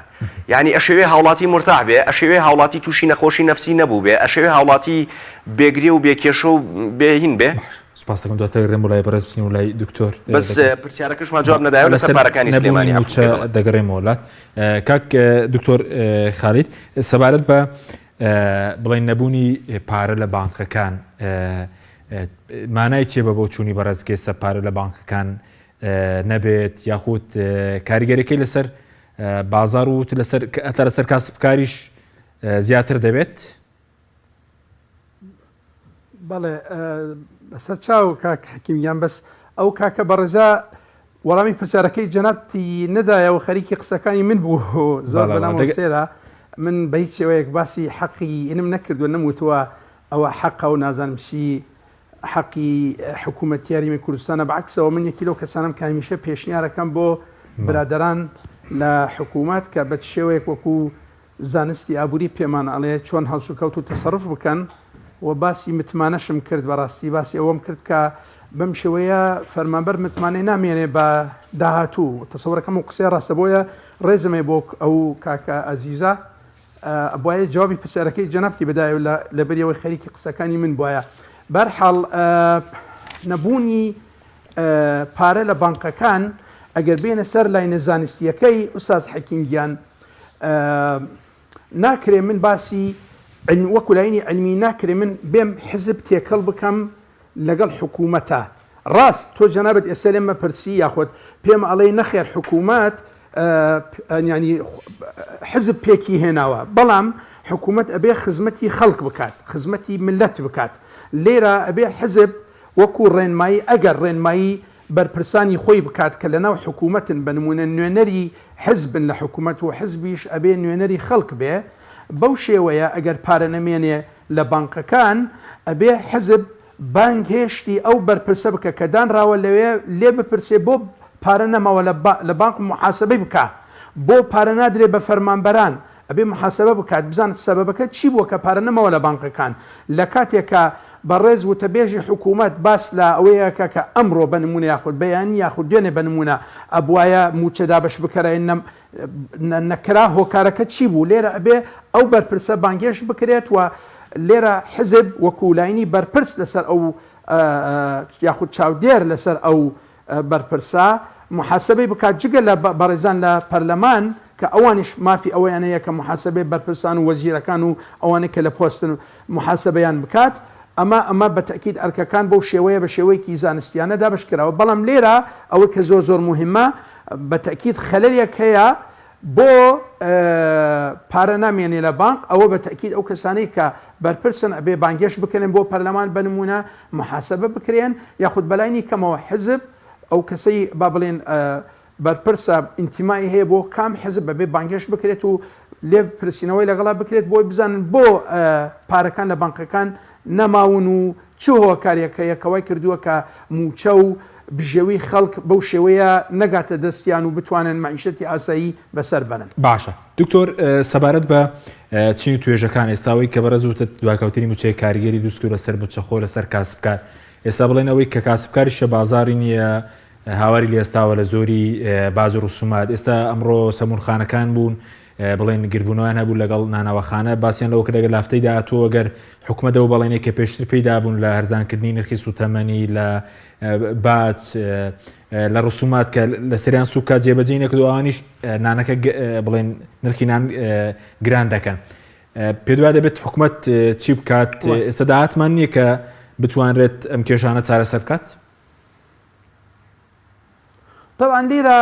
یعنی ئەشەوێ هاوڵاتی مورتاح بێ ئەشەوێ هاوڵاتی تووشی نەخۆشی نەفسی نەبوو بێ ئەشەوێ هاوڵاتی بێگرێ و بێ کێشە و بێ هین بێ. سوپاس دەکەم دواتر دەگەڕێم بۆ لای بەڕێز بچین و لای دکتۆر بەس پرسیارەکەشمان جواب نەدایەوە لەسەر پارەکانی سلێمانی مووچە دەگەڕێمەوە لات کاک دکتۆر خالید سەبارەت بە بڵێن نەبوونی پارە لە بانقەکان مانای چیە بە بۆچوونی بەڕێز کێسە پارە لە بانکەکان نەبێت یاخود کاریگەرەکەی لەسەر بازار و لەسەر هەتا لەسەر کاسبکاریش زیاتر دەبێت؟ بەڵێ بەسەر چاو کاک حەکیم گیان بەس ئەو کاکە بەڕێزە وەڵامی پرسیارەکەی جەنابتی نەدایەوە خەریکی قسەکانی من بوو زۆر بەلامەوە سەیرە من بە هیچ شێوەیەک باسی حەقی ئینم نەکردووە نەموتووە ئەوە حەقە و نازانم چی حەقی حکوومەتی هەرێمی کوردستانە بەعکسەوە من یەکی لەو کەسانم کە هەمیشە پێشنیارەکەم بۆ برادەران لە حکوومەت کە بە چ شێوەیەک وەکو زانستی ئابووری پێمان ئەڵێ چۆن هەڵسوکەوت و تەسەروف بکەن و باسی متمانەشم کرد بەڕاستی باسی ئەوەم کرد کە بەم شێوەیە فەرمانبەر متمانەی نامێنێ بە داهاتوو تەسەورەکەم و قسەی ڕاستە بۆیە ڕێزم هەیە بۆ ئەو کاکە ئەزیزە ئەبوایە جوابی پرسیارەکەی جەنابتی بدایە و لەبری ئەوەی خەریکی قسەکانی من بوایە بەرحاڵ نەبوونی پارە لە بانقەکان ئەگەر بێنە سەر لاینە زانستیەکەی ئوستاز حەکیم گیان ناکرێ من باسی وەکو لاینی علمی ناکرێ من بێم حزب تێکەڵ بکەم لەگەڵ حکوومەتە ڕاست تۆ جەنابت ئێستا لێم مەپرسی یاخود پێم ئەڵێی نەخێر حکوومەت ینی حزب پێکی هێناوە بەڵام حکوومەت ئەبێ خزمەتی خەڵک بکات خزمەتی ملت بکات لێرە ئەبێ حزب وەکو ڕێنمایی ئەگەر ڕێنمایی بەرپرسانی خۆی بکات کە لەناو حکوومەتن بە نموونە نوێنەری حزبن لە حکوومەت و حزبیش ئەبێ نوێنەری خەڵک بێ بەو شێوەیە ئەگەر پارە نەمێنێ لە بانقەکان ئەبێ حزب بانگهێشتی ئەو بەرپرسە بکە کە دانراوە لەوێ لێ بپرسێ بۆ پارە نەماوە لە بانق موحاسەبەی بکا بۆ پارە نادرێ بە فەرمانبەران ئەبێ موحاسەبە بکات بزانێت سەبەبەکە چی بووە کە پارە نەماوە لە بانقەکان لە کاتێکا بەڕێز وتەبێژی حکوومەت باس لە ئەوەی ئەکا کە ئەمڕۆ بە نموونە یاخود بەیانی یاخود دوێنێ بە نموونە ئەبوایە مووچە دابەش بکرایە نەکرا هۆکارەکە چی بوو لێرە ئەبێ ئەو بەرپرسە بانگهێشت بکرێت و لێرە حزب وەکو لاینی بەرپرس لەسەر ئەو یاخود چاودێر لەسەر ئەو بەرپرسە موحاسەبەی بکات جگە لە بەڕێزان لە پەرلەمان کە ئەوانیش مافی ئەوەیان هەیە کە موحاسەبەی بەرپرسان و وەزیرەکان و ئەوانەی کە لە پۆستن موحاسەبەیان بکات. ئەمە ئەمە بە تەئکید ئەرکەکان بەو شێوەیە بە شێوەیەکی زانستیانە دابەش کراوە بەڵام لێرە ئەوەی کە زۆر زۆر موهیمە بە تەئکید خەلەلێک هەیە بۆ پارە نامێنێ لە بانق ئەوە بە تەئکید ئەو کەسانەی کە بەرپرسن ئەبێ بانگێشت بکرێن بۆ پەرلەمان بە نموونە موحاسەبە بکرێن یاخود بەلاینی کەمەوە حزب ئەو کەسەی با بڵێن بەرپرسە ئینتیمای هەیە بۆ کام حزب بەبێ بانگهێشت بکرێت و لێپرسینەوەی لەگەڵا بکرێت بۆی بزانن بۆ پارەکان لە بانقەکان نەماون و چ هۆکارێک هەیە کە وای کردووە کە مووچە و بژێوی خەڵک بەو شێوەیە نەگاتە دەستیان و بتوانن مەعیشەتی ئاسایی بەسەر بەرن. باشە دکتۆر سەبارەت بە چین و توێژەکان ئێستا ئەوەی کە بەڕێز وتت دواکەوتنی مووچەیە کاریگەری دروست کردووە لەسەر مووچەخۆر لەسەر کاسبکار ئێستا بڵێن ئەوەی کە کاسبکاریشە بازاڕی نییە هاواری لێستاوە لە زۆری باج و ڕسومات ئێستا ئەمڕۆ سەمونخانەکان بوون بڵێن گربوونەوەیان هەبوو لەگەڵ نانەوەخانە باسیان لەوە کرد ئەگەر لافتەی داهاتوو ئەگەر حکومەت ئەو بەڵێنەی کە پێشتر پێی دابوون لە هەرزانکردنی نرخی سوتەمەنی لە باج لە ڕسومات کە لەسەریان سوکە جێبەجێی نەکردو ئەوانیش نانەکە بڵێن نرخی نان گران دەکەن پێت وایە دەبێت حکومەت چی بکات ئێستا داهاتمان نییە کە بتوانرێت ئەم کێشانە چارەسەر بکات؟ تەبعەن لیرە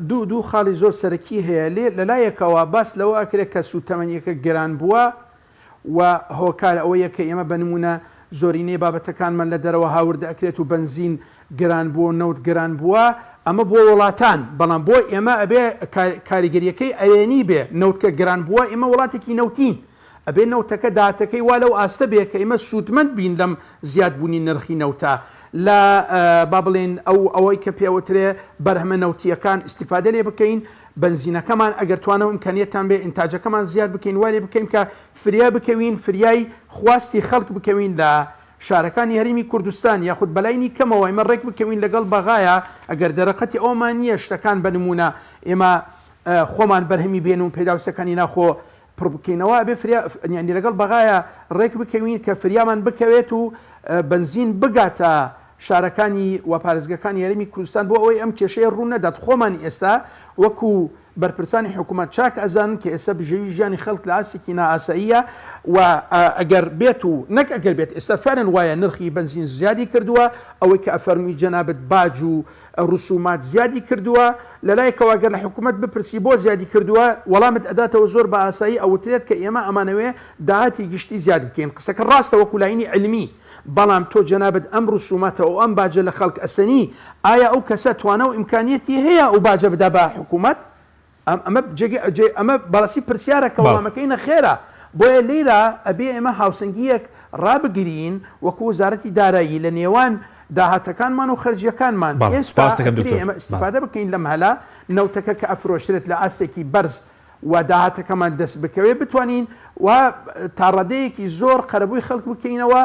دوو دوو خاڵی زۆر سەرەکی هەیە لێ لەلایەکەوە باس لەوە ئەکرێت کە سووتەمەنیەکە گران بووە و هۆکار ئەوەیە کە ئێمە بە نموونە زۆرینەی بابەتەکانمان لە دەرەوە هاوردە ئەکرێت و بەنزین گران بووە و نەوت گران بووە ئەمە بۆ وڵاتان بەڵام بۆ ئێمە ئەبێ کاریگەریەکەی ئەرێنی بێ نەوت کە گران بووە ئێمە وڵاتێکی نەوتین ئەبێ نەوتەکە داهاتەکەی وا لەو ئاستە بێ کە ئێمە سوودمەند بین لەم زیادبوونی نرخی نەوتە لە با بڵێین ئەو ئەوەی کە پێوترێ بەرهەمە نەوتییەکان ئیستیفادە لێ بکەین بەنزینەکەمان ئەگەر توانا و ئیمکانیەتان بێ ئینتاجەکەمان زیاد بکەین وا لێ بکەین کە فریا بکەوین فریای خواستی خەڵک بکەوین لە شارەکانی هەرێمی کوردستان یاخود بەلاینی کەمەوە ئێمە ڕێک بکەوین لەگەڵ بەغایا ئەگەر دەرەقەتی ئەوەمان نییە شتەکان بە نموونە ئێمە خۆمان بەرهەمی بێن و پێداویستەکانی ناخۆ پڕ بکەینەوە ئەبێ فریا یانی لەگەڵ بەغایا ڕێک بکەوین کە فریامان بکەوێت و بەنزین بگاتە شارەکانی و پارێزگەکانی هەرێمی کوردستان بۆ ئەوەی ئەم کێشەیە ڕوو نەدات خۆمان ئێستا وەکو بەرپرسانی حکوومەت چاک ئەزانن کە ئێستا بژێوی ژیانی خەڵک لە ئاستێکی نائاساییە و ئەگەر بێت و نەک ئەگەر بێت ئێستا فعلا وایە نرخی بەنزین زیادی کردووە ئەوەی کە ئەفەرمووی جەنابت باج و ڕسومات زیادی کردووە، لەلایەکەوە گەر لە حکومەت بپرسی بۆ زیادی کردووە، وەڵامت ئەداتەوە زۆر بە ئاسایی ئەوترێت کە ئێمە ئەمانەوێ داهاتی گشتی زیاد بکەین، قسەکە ڕاستە وەکو لاینی عیلمی، بەڵام تۆ جەنابت ئەم ڕسوماتە و ئەم باجە لە خەڵک ئەسەنی، ئایا ئەو کەسە توانا و ئیمکانیەتی هەیە ئەو باجە بدا بە حکومەت؟ ئەمە جێگەی جێ ئەمە بەڕاستی پرسیارە کە وەڵامەکەی نەخێرە. بۆیە لێرە ئەبێ ئێمە هاوسەنگییەک ڕابگرین وەکو وەزارەتی دارایی لە نێوان داهاتەکانمان و خەرجییەکانمان. ئێستا ئەکرێ ئێمە ئیستیفادە بکەین لەم هەلە، نەوتەکە کە ئەفرۆشرێت لە ئاستێکی بەرز و داهاتەکەمان دەست بکەوێ بتوانین و تا ڕادەیەکی زۆر قەرەبووی خەڵک بکەینەوە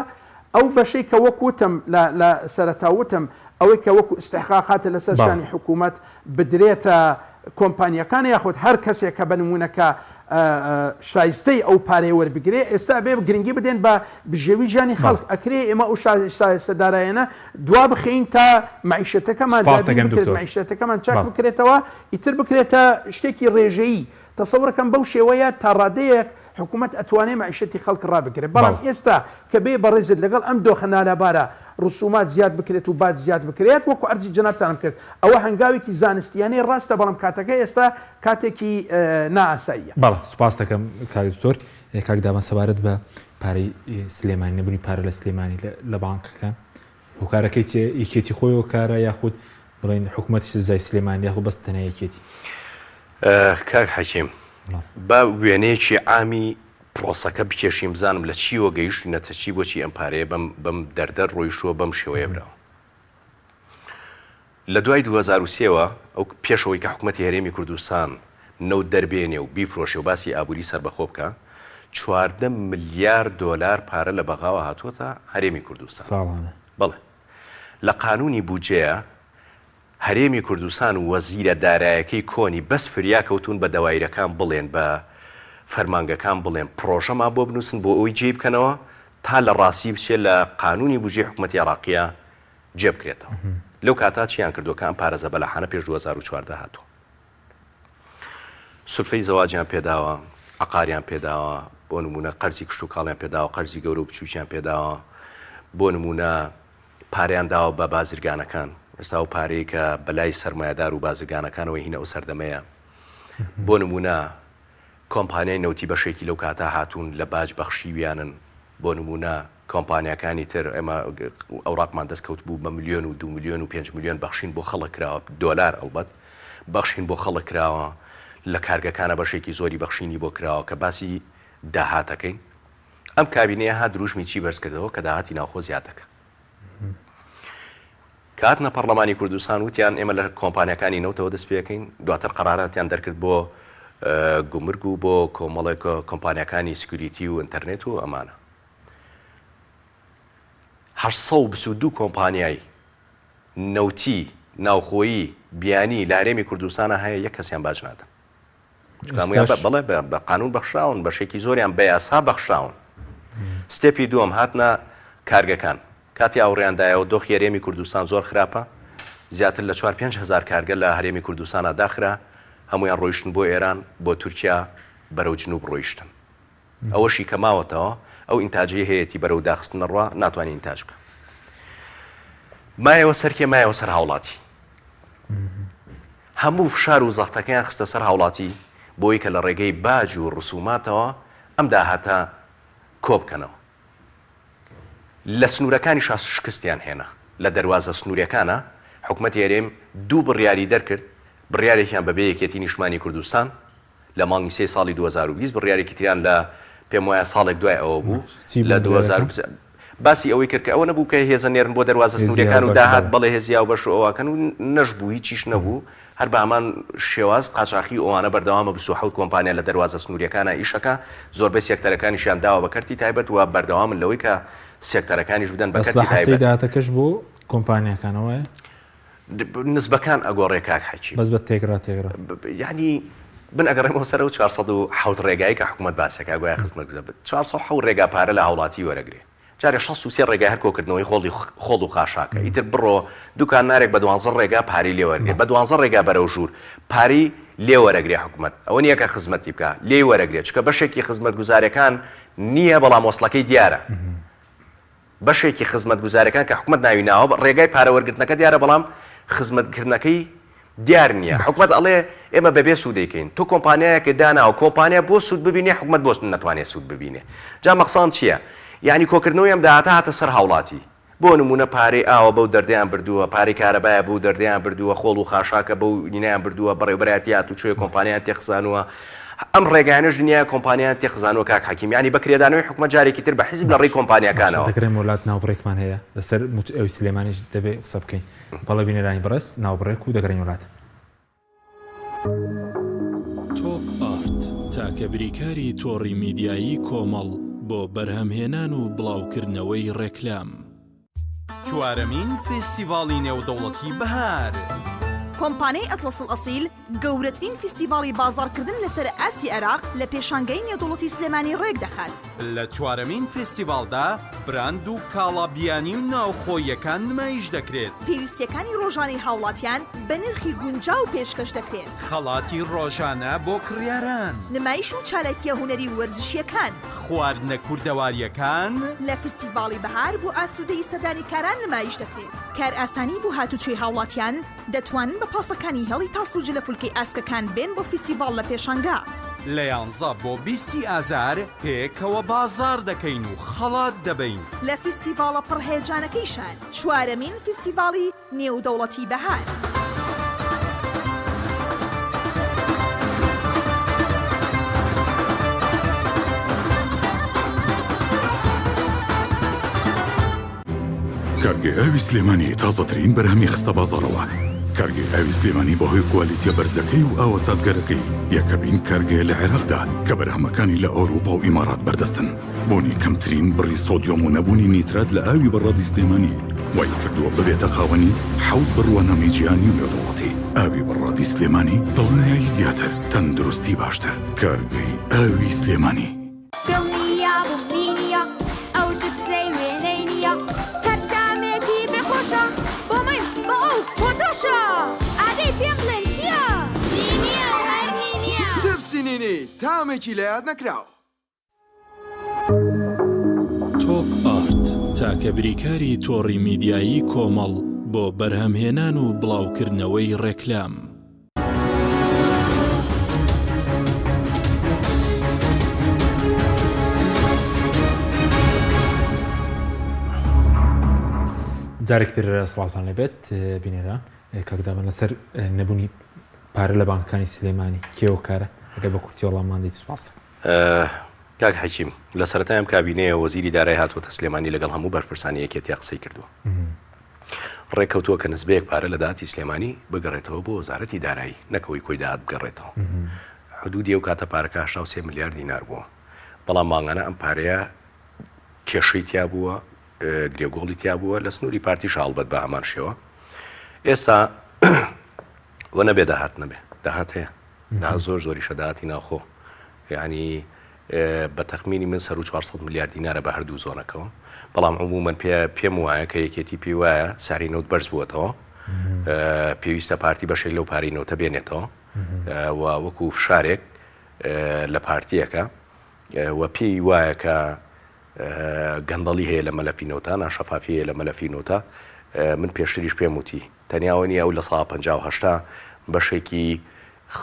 ئەو بەشەی کە وەک وتم لە لە سەرەتا وتم ئەوەی کە وەکو ئیستحقاقاتە لەسەر شانی حکوومەت بدرێتە کۆمپانیاکان یاخود هەر کەسێک کە بە نموونە کە شایستەی ئەو پارەیە وەربگرێ ئێستا ئەبێ گرنگی بدەین بە بژێوی ژیانی خەڵک ئەکرێ ئێمە ئەو شایستە دارایەنە دوا بخەین تا مەعیشەتەکەمان دابین بکرێت مەعیشەتەکەمان چاک بکرێتەوە ئیتر بکرێتە شتێکی ڕێژەیی تەسەورەکەم بەو شێوەیە تا ڕادەیەک حکومەت ئەتوانێ مەعیشەتی خەڵک ڕابگرێ بەڵام ئێستا کە بێ بەڕێزت لەگەڵ ئەم دۆخە نالەبارە ڕسومات زیاد بکرێت و باج زیاد بکرێت وەکو عەرزی جەنابتانم کرد ئەوە هەنگاوێکی زانستیانەی ڕاستە بەڵام کاتەکە ئێستا کاتێکی نائاساییە. بەڵێ سوپاست دەکەم کاک دکتۆر. کاک دابان سەبارەت بە پارەی سلێمانی نەبوونی پارە لە سلێمانی لە بانکەکان هۆکارەکەی چیە یەکێتی خۆی هۆکارە یاخود بڵێن حکومەتی سزای سلێمانی یاخود بەس تەنیا یەکێتی؟ کاک حەکیم با وێنەیەکی عامی پرۆسەکە بکێشین بزانم لە چیوە گەیشتوینەتە چی بۆچی ئەم پارەیە بەم بەم دەردە ڕۆیشتووە بەم شێوەیە براوە لە دوای 2003 وە ئەو پێشەوەی کە حکومەتی هەرێمی کوردستان نەوت دەربێنێ و بیفرۆشێ و باسی ئابووری سەربەخۆ بکا 14 ملیار دۆلار پارە لە بەغاوە هاتووەتە هەرێمی کوردستان ساڵانە بەڵێ لە قانونی بودجەیە هەرێمی کوردستان و وەزیرە دارایەکەی کۆنی بەس فریا کەوتوون بە دەوایرەکان بڵێن بە فەرمانگەکان بڵێن پڕۆژەمان بۆ بنووسن بۆ ئەوەی جێی بکەنەوە تا لە ڕاستی بچێ لە قانونی بودجەی حکومەتی عێراقیا جێ بکرێتەوە لەو کاتە چیان کردووە کە ئەم پارە زەبەلاحانە پێش 2014 هاتووە سولفەی زەواجیان پێداوە عەقاریان پێداوە بۆ نمونە قەرزی کشتوکاڵیان پێداوە قەرزی گەورە و بچووکیان پێداوە. بۆ نموونە پارەیان داوە بە بازرگانەکان، ئێستا ئەو پارەی کە بەلای سەرمایەدار و بازرگانەکانەوە هینە ئەو سەردەمەیە. بۆ نموونە کۆمپانیای نەوتی بەشێکی لەو کاتە هاتوون لە باج بەخشیویانن، بۆ نموونە کۆمپانیاکانی تر ئێمە ئەوراقمان دەست کەوتبوو بە ملیۆن و دوو ملیۆن و پێنج ملیۆن بەخشین بۆ خەڵک کراوە، دۆلار ئەڵبەت، بەخشین بۆ خەڵک کراوە، لە کارگەکانا بەشێکی زۆری بەخشینی بۆ کراوە کە باسی داهاتەکەین. ئەم کابینەیە هات دروشمی چی بەرز کردەوە کە داهاتی ناوخۆ زیاد دەکا. کە هاتنە پەڕلەمانی کوردستان وتیان ئێمە لە کۆمپانیاکانی نەوتەوە دەست پێکەین، دواتر قەراراتیان دەرکرد بۆ گومرگ و بۆ کۆمەڵێک کۆمپانیاکانی security و ئینتەرنێت و ئەمانە. 822 کۆمپانیای نەوتی ناوخۆیی بیانی لە هەرێمی کوردستانا هەیە یەک کەسیان باج نادەن. چونکە هەموویان بە بەڵێ بە قانون بەخشراون، بەشێکی زۆریان بە یاسا بەخشراون. step ی دووەم هاتنە کارگەکان. کاتی ئاوڕیان دایەوە دۆخی هەرێمی کوردستان زۆر خراپە، زیاتر لە چوار 5000 کارگە لە هەرێمی کوردستانا داخرا، هەموویان ڕۆیشتن بۆ ئێران، بۆ تورکیا، بەرەو جنوب ڕۆیشتن. ئەوەشی کە ماوەتەوە ئەو ئینتاجەی هەیەتی بەرەو داخستن ئەڕوا ناتوانێ ئینتاج بکا. مایەوە سەر کێ؟ مایەوە سەر هاوڵاتی. هەموو فشار و زەختەکەیان خستە سەر هاوڵاتی بۆی کە لە ڕێگەی باج و ڕسوماتەوە ئەم داهاتە کۆ بکەنەوە. لە سنوورەکانیشا شکستیان هێنا. لە دەروازە سنووریەکانا حکومەتی هەرێم دوو بڕیاری دەرکرد، بڕیارێکیان بەبێ یەکێتی نیشتمانی کوردستان، لە مانگی سێی ساڵی 2020 بڕیارێکی تریان لە پێم وایە ساڵێک دوای ئەوە بوو چی لە بوو 2020 بڕیارەکە؟ باسی ئەوەی کرد کە ئەوە نەبوو کە هێزە نێرن بۆ دەروازە هێزی سنووریەکان و هاوبەش داهات بەڵێ. بەڵێ هێزی هاوبەش و ئەوەکەن و نەشبوو هیچیش نەبوو هەر بە هەمان شێواز قاچاخی و ئەوانە بەردەوامە 27 کۆمپانیا لە دەروازە سنووریەکانا ئیشەکا زۆربەی سێکتەرەکانیشیان داوە بە کەرتی تایبەت و بەردەوامن لەوەی کە سێکتەرەکانیش بدەن بە بەس لە کەرتی هەفتەی تایبەت. داهاتەکەش بۆ کۆمپانیاکانە وایە؟ نسبەکان ئەگۆڕێ کاک حەکیم. بەس بە تێگڕا تێگڕا. یەعنی من ئەگەڕێمەوە سەر ئەو 407 ڕێگایەی کە حکومەت باسی ئەکا گوایە خزمەتگوزار 407 ڕێگا پارە لە هاوڵاتی وەرەگرێ جارێ 63 ڕێگای هەر کۆکردنەوەی خۆڵی خۆڵ و خاشاکە ئیتر بڕۆ دوکانارێک بە دوانزە ڕێگا پارەی لێ وەرگرێ بە دوانزە ڕێگا بەرەو ژوور پارەی لێ وەرەگرێ حکومەت ئەوە نییە کە خزمەتی بکا لێی وەرەگرێ چونکە بەشێکی خزمەتگوزارەکان نییە بەڵام وەسڵەکەی دیارە بەشێکی خزمەتگوزارەکان کە حکومەت ناوی ناوە ڕێگای پارە وەرگرتنەکە دیارە بەڵام خزمەتکردنەکەی دیار نییە حکومەت ئەڵێ ئێمە بەبێ سوود دەیکەین تۆ کۆمپانیایەکت داناوە کۆمپانیا بۆ سوود ببینێ حکومەت بۆ نەتوانێ سوود ببینێ جا مەقسام چییە یعنی کۆکردنەوەی ئەم داهاتە هاتە سەر هاوڵاتی بۆ نموونە پارەی ئاوە بەو دەردەیان بردووە پارەی کارەبایە بەو دەردەیان بردووە خۆڵ و خاشاکە بەو نینایان بردووە بەڕێوبەرایەتی هاتوچۆیە کۆمپانیایان تێخزانووە ئەم ڕێگایانەش دنیایە کۆمپانیایان تێخزانووە کاک حەکیم یانی بە کرێدانەوەی حکومەت جارێکی تر بە حیزب لە ڕێی باشە کۆمپانیاکانەوە. دەگەڕێمەوە لات ناوبڕێکمان هەیە لەسەر موچ ئەوی سلێمانیش دەبێ قسە بکەین بەڵێ بینەرانی بەڕێز ناوبڕێک و دەگەڕێینەوە لات. تۆپ ئارت، تاکە بریکاری تۆڕی میدیایی کۆمەڵ بۆ بەرهەمهێنان و بڵاوکردنەوەی ڕێکلام. چوارەمین فێستیڤاڵی نێودەوڵەتی بەهار. کۆمپانیای ئەتڵەس ئەڵئەسیل گەورەترین فیستیڤاڵی بازاڕکردن لەسەر ئاستی عێراق لە پێشانگای نێودەوڵەتی سلێمانی ڕێکدەخات. لە چوارەمین فێستیڤاڵدا براند و کاڵا بیانی و ناوخۆییەکان نمایش دەکرێت. پێویستییەکانی ڕۆژانەی هاوڵاتیان بە نرخی گونجاو پێشکەش دەکرێت. خەڵاتی ڕۆژانە بۆ کڕیاران. نمایش و چالاکییە هونەری و وەرزشییەکان. خواردنە کوردەوارییەکان. لە فیستیڤاڵی بەهار بۆ ئاسوودەیی سەردانیکاران نمایش دەکرێت. کارئاسانی بۆ هاتوچۆی هاوڵاتیان، دەتوانن بە پاسەکانی هێڵی تاسڵوجە لە فولکەی ئاسکەکان بێن بۆ فیستیڤاڵ لە پێشانگا. لە یانزە بۆ بیستی ئازار پێکەوە بازاڕ دەکەین و خەڵات دەبەین. لە فیستیڤاڵە پڕ هەیەجانەکەی شار، چوارەمین فیستیڤاڵی نێودەوڵەتی بەهار. کارگەی ئاوی سلێمانی تازەترین بەرهەمی خستە بازاڕەوە. کارگەی ئاوی سلێمانی بەهۆی کوالیتیە بەرزەکەی و ئاوە سازگەرەکەی یەکەمین کارگەیە لە عێراقدا کە بەرهەمەکانی لە ئەوروپا و ئیمارات بەردەستن. بوونی کەمترین بڕی سۆدیۆم و نەبوونی نیترات لە ئاوی بەڕادی سلێمانی وای کردووە ببێتە خاوەنی حەوت بڕوانامەی جیهانی و نێودەوڵەتی. ئاوی بەڕادی سلێمانی دڵنیایی زیاتر، تەندروستی باشتر. کارگەی ئاوی سلێمانی. دڵنیابووم نینیە ئەو چپسەی وێنەی نییە هەر تامێکی بێ خۆشە بۆ من بۆ ئەو بۆ تۆشە ئادەی پێم بڵێن چییە؟ نینیە و هەر نینیە. چپسی نینی تامێکی لەیاد نەکراو. تۆپ ئارت. تاکە بریکاری تۆڕی میدیایی کۆمەڵ بۆ بەرهەمهێنان و بڵاوکردنەوەی ڕێکلام. جارێکی تر سڵاوتان لێبێت بینەران کاک دابان لەسەر نەبوونی پارە لە بانکەکانی سلێمانی کێ هۆکارە ئەگەر بە کورتی وەڵاممان دەیت سوپاس دەکەم. کاک حەکیم، لە سەرەتای ئەم کابینەیە وەزیری دارای هاتووەتە سلێمانی لەگەڵ هەموو بەرپرسانی یەکێتیا قسەی کردووە. ڕێککەوتووە کە نسبەیەک پارە لە داهاتی سلێمانی بگەڕێتەوە بۆ وەزارەتی دارایی نەک ئەوەی کۆی داهات بگەڕێتەوە. حدودی ئەو کاتە پارەکە 83 ملیار دینار بووە. بەڵام مانگانە ئەم پارەیە کێشەی تیا بووە، گرێگۆڵی تیا بووە، لە سنووری پارتیشا هەڵبەت بە هەمان شێوە. ئێستا وە نەبێ داهات نەبێ، داهات هەیە. داهات زۆر زۆریشە داهاتی ناوخۆ. یانی بە تەخمینی من سەروو 400 ملیار دینارە بە هەردوو زۆنەکەوە. بەڵام عمومەن پێ پێم وایە کە یەکێتی پێی وایە سعری نەوت بەرز بووەتەوە. پێویستە پارتی بەشێک لەو پارەی نەوتە بێنێتەوە و وەکو فشارێک لە پارتیەکە و پێی وایە کە گەندەڵی هەیە لە مەلەفی نەوتا، ناشەفافی هەیە لە مەلەفی نەوتا، من پێشتریش پێم وتی تەنیا ئەوە نییە ئەو لە سەدا 58 بەشێکی